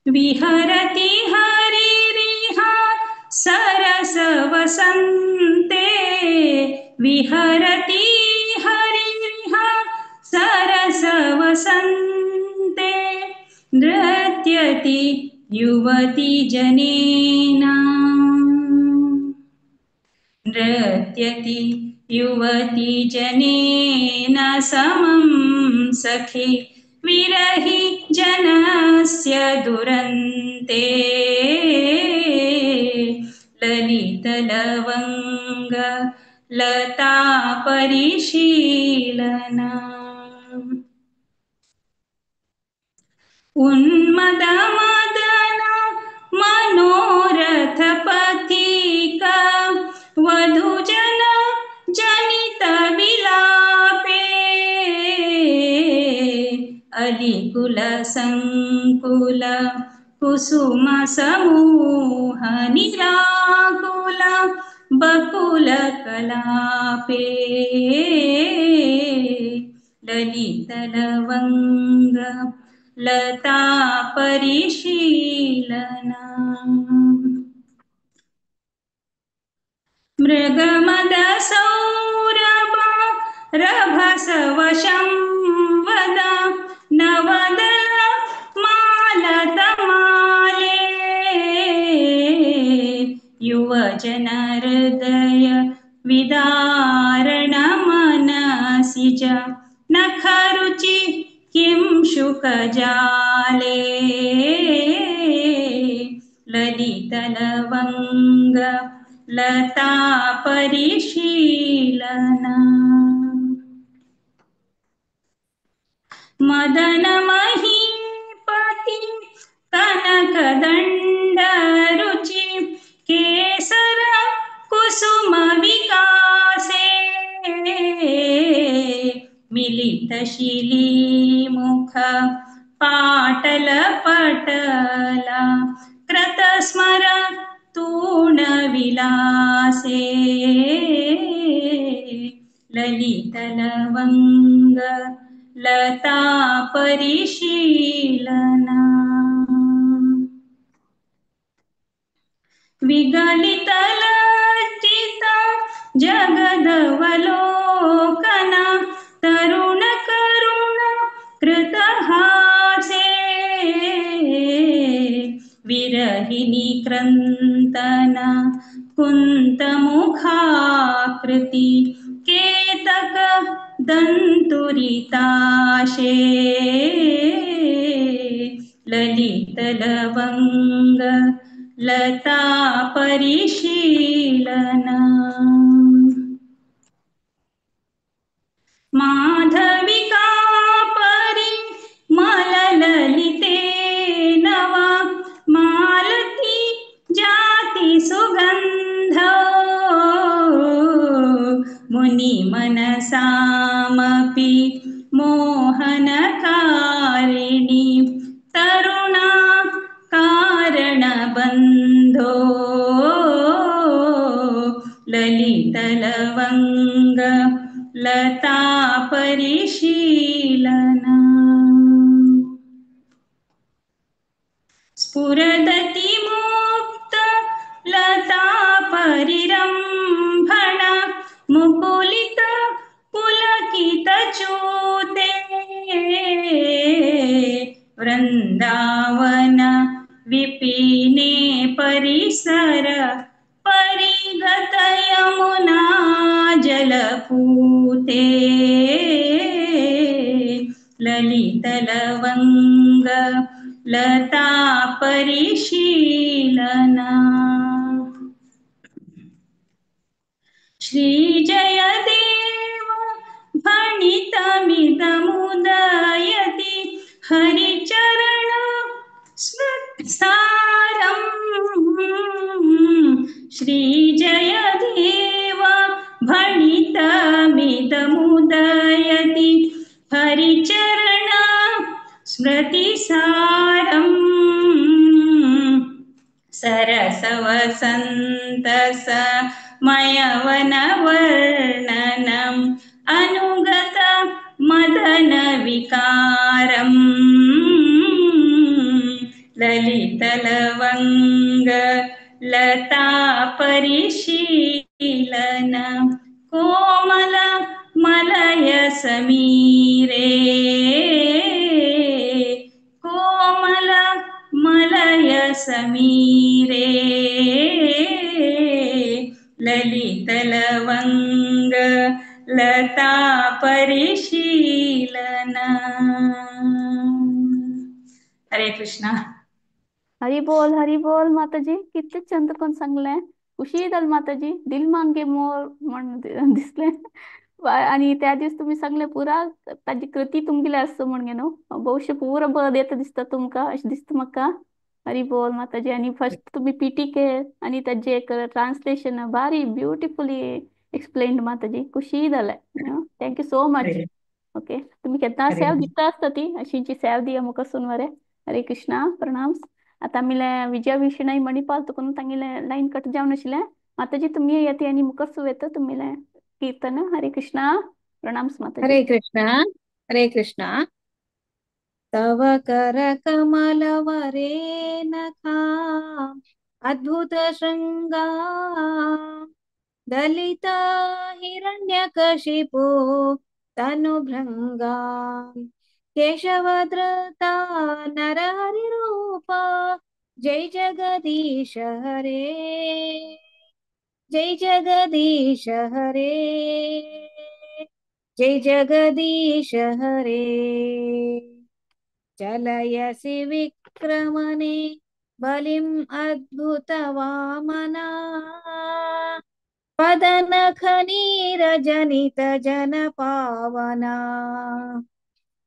विहरति हरिरिहा सरस वसंते विहरति हरिरिहा सरस वसंते नृत्यति युवती जनेना नृत्यति युवती जनेन समं सखी विरहि जनस्य दुरन्ते ललित लवंग लता परिशीलना उन्मद मदन मनोरथ पथिका वधूजन जनित विलापे अलिकुल संकुल कुसुम समूह निराकुल बकुल कलापे ललित लवंग लता परिशीलना मृगमद सौरभ रभसवशं वद नवदल मालतमाले युवजन हृदय विदारण मनसिज नखरुचि किं शुकजाले ललित लवंग लता परिशीलना मदन महीपति कनक दंड रुचि केसर कुसुम विकासे मिलित शिली मुख पाटल पटला कृत स्मर तूण विलासे ललित लवंग लता परिशीलना विगलित लज्जित जगदवलोकना तरुण करुण कृतहासे विरहिणी क्रंतना कुंतमुखाकृति केतक दंतुरिताशे ललित लवंग लता परिशीलना माधविका परी मललिते नवा मालती जाति सुगंध मुनि मनसामपि मोहनकारिणी तरुणा कारणबंध ललितलवङ्ग लता परिशीलना। स्फुरदति मुक्त लता परिरम्भण मुकुलित पुलकित चूते वृंदावन विपिने परिसर परिगत यमुना जलपूते ललितलवङ्ग लता परिशीलना। श्री जयदेव भणितमिदमुदयति हरिचरण सारम्। श्री जयदेव भणितमिदमुदयति हरिचरण स्मृतिसारम्। सरसवसन्तसमयवनवर्णनम् अनुगत मदनविकारम् ललितलवङ्ग लता परिशीलन कोमल मलय समीरे कोमल मलय समीरे ललितलवङ्ग लता परिशीलना। हरे कृष्णा। हरी बोल माताजी, कितले चंद कोण सांगले, खुशी जाली माताजी, दिल मांगे मोर म्हण दिसले। आणि त्या दिवस तुम्ही सांगले पुरा ताजी कृती तुमगेली आसता म्हण न्हू, भविष्य पुरा बरें येता दिसता तुमकां अशें दिसता म्हाका। हरी बोल माताजी। आणि फर्स्ट तुम्ही पीटीके आणि ताजे एक ट्रान्सलेशन भारी ब्युटिफुली एक्सप्लेन्ड माताजी, खुशी जालें। Thank you so much. Hare okay, तुम्ही केन्ना हरे सेव दिता आसता ती अशींची सेव दिया मुखार मरे। हरे कृष्णा, प्रणाम। आतां आमी विजया विशणय मणिपाल तुका तांगेले लायन कट जावन आशिल्लें। माताजी तुमी येता आनी मुखार येता तुमीले कीर्तन। हरे कृष्णा, प्रणाम माताजी। हरे कृष्णा, हरे कृष्णा। तव कर कमलवरे नखा अद्भुत शृंगा दलिता हिरण्यकशिपो तनुभृंगा केशवधृता नरहरिरूपा जय जगदीश हरे जय जगदीश हरे जय जगदीश हरे। चलयसि विक्रमणे बलिम् अद्भुत वामना पदनखनीरजनित जन पावना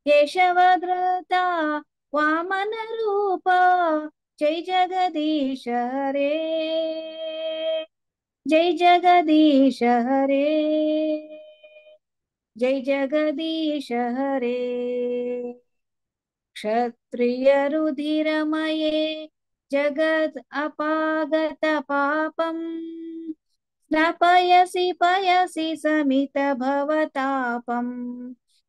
केशवधृता वामन रूपा जय जगदीश हरे जय जगदीश हरे जय जगदीश हरे। क्षत्रिय रुधिरमये जगद् अपागत पापं स्नापयसि पयसि समित भवतापं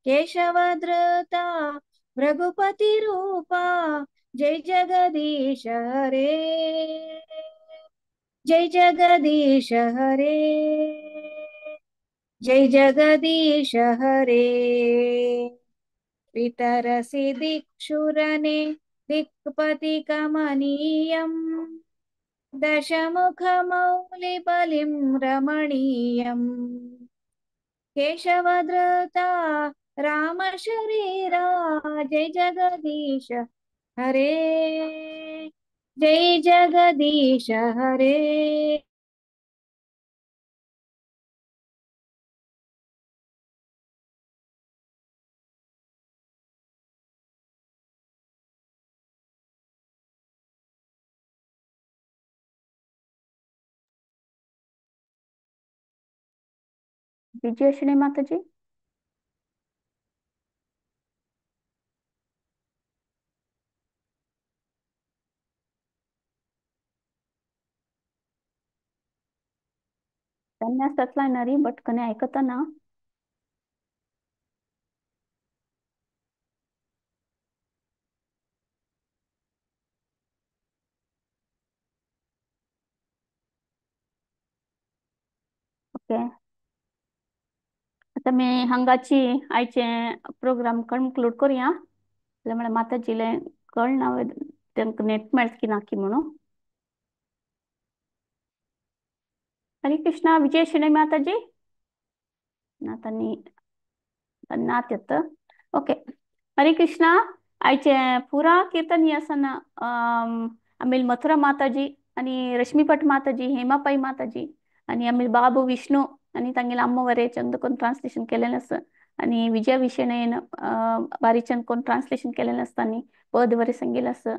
केशवधृता रघुपति रूपा जय जगदीश हरे जय जगदीश हरे जय जगदीश हरे। वितरसि दिक्षुरने दिक्पति कमनीयं दशमुखमौलिबलिं रमणीयं केशवधृता रामशरीरा जय जगदीश हरे जय जगदीश हरे। विजयश्री माताजी, तेन्ना जातला ना री बट कने आयकता ना. ओके, आता मी हांगाची आयचे प्रोग्राम कन्क्लूड करूया. म्हळ्यार माताजीले कळना तांकां नेट मेळत की ना की म्हणून. हरे कृष्णा. विजय शणे माताजी ना तांणी नात येत. ओके, हरे कृष्णा. आयचे पुरा कीर्तन आसना आमेल मथुरा माताजी आणि रश्मीपट माताजी, हेमापाई माताजी आणि आमेल बाबू विष्णू आणि तांगेले अम्मा वरे चंद कोण ट्रान्सलेशन केलेलं आसा आणि विजय विशेणेन बारीचंद कोण ट्रान्सलेशन केलेलं आसता आनी पद वरे सांगिल्लें आसा.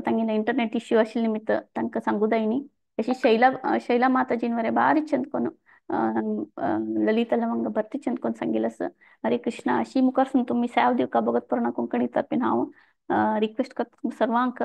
तांगेले इंटरनेट इश्यू आशिल्ले निमित्त तांकां सांगू जाय. अशी शैला शैला माताजीन वरे बारीक चंद कोण ललिता लवंग भरती चंद कोण सांगिल्लें आसा. हरे कृष्णा. अशी मुखार तुमी सेव दिवका भगत पूर्ण कोंकणी तर्फेन हांव रिक्वेस्ट करता सर्वांक.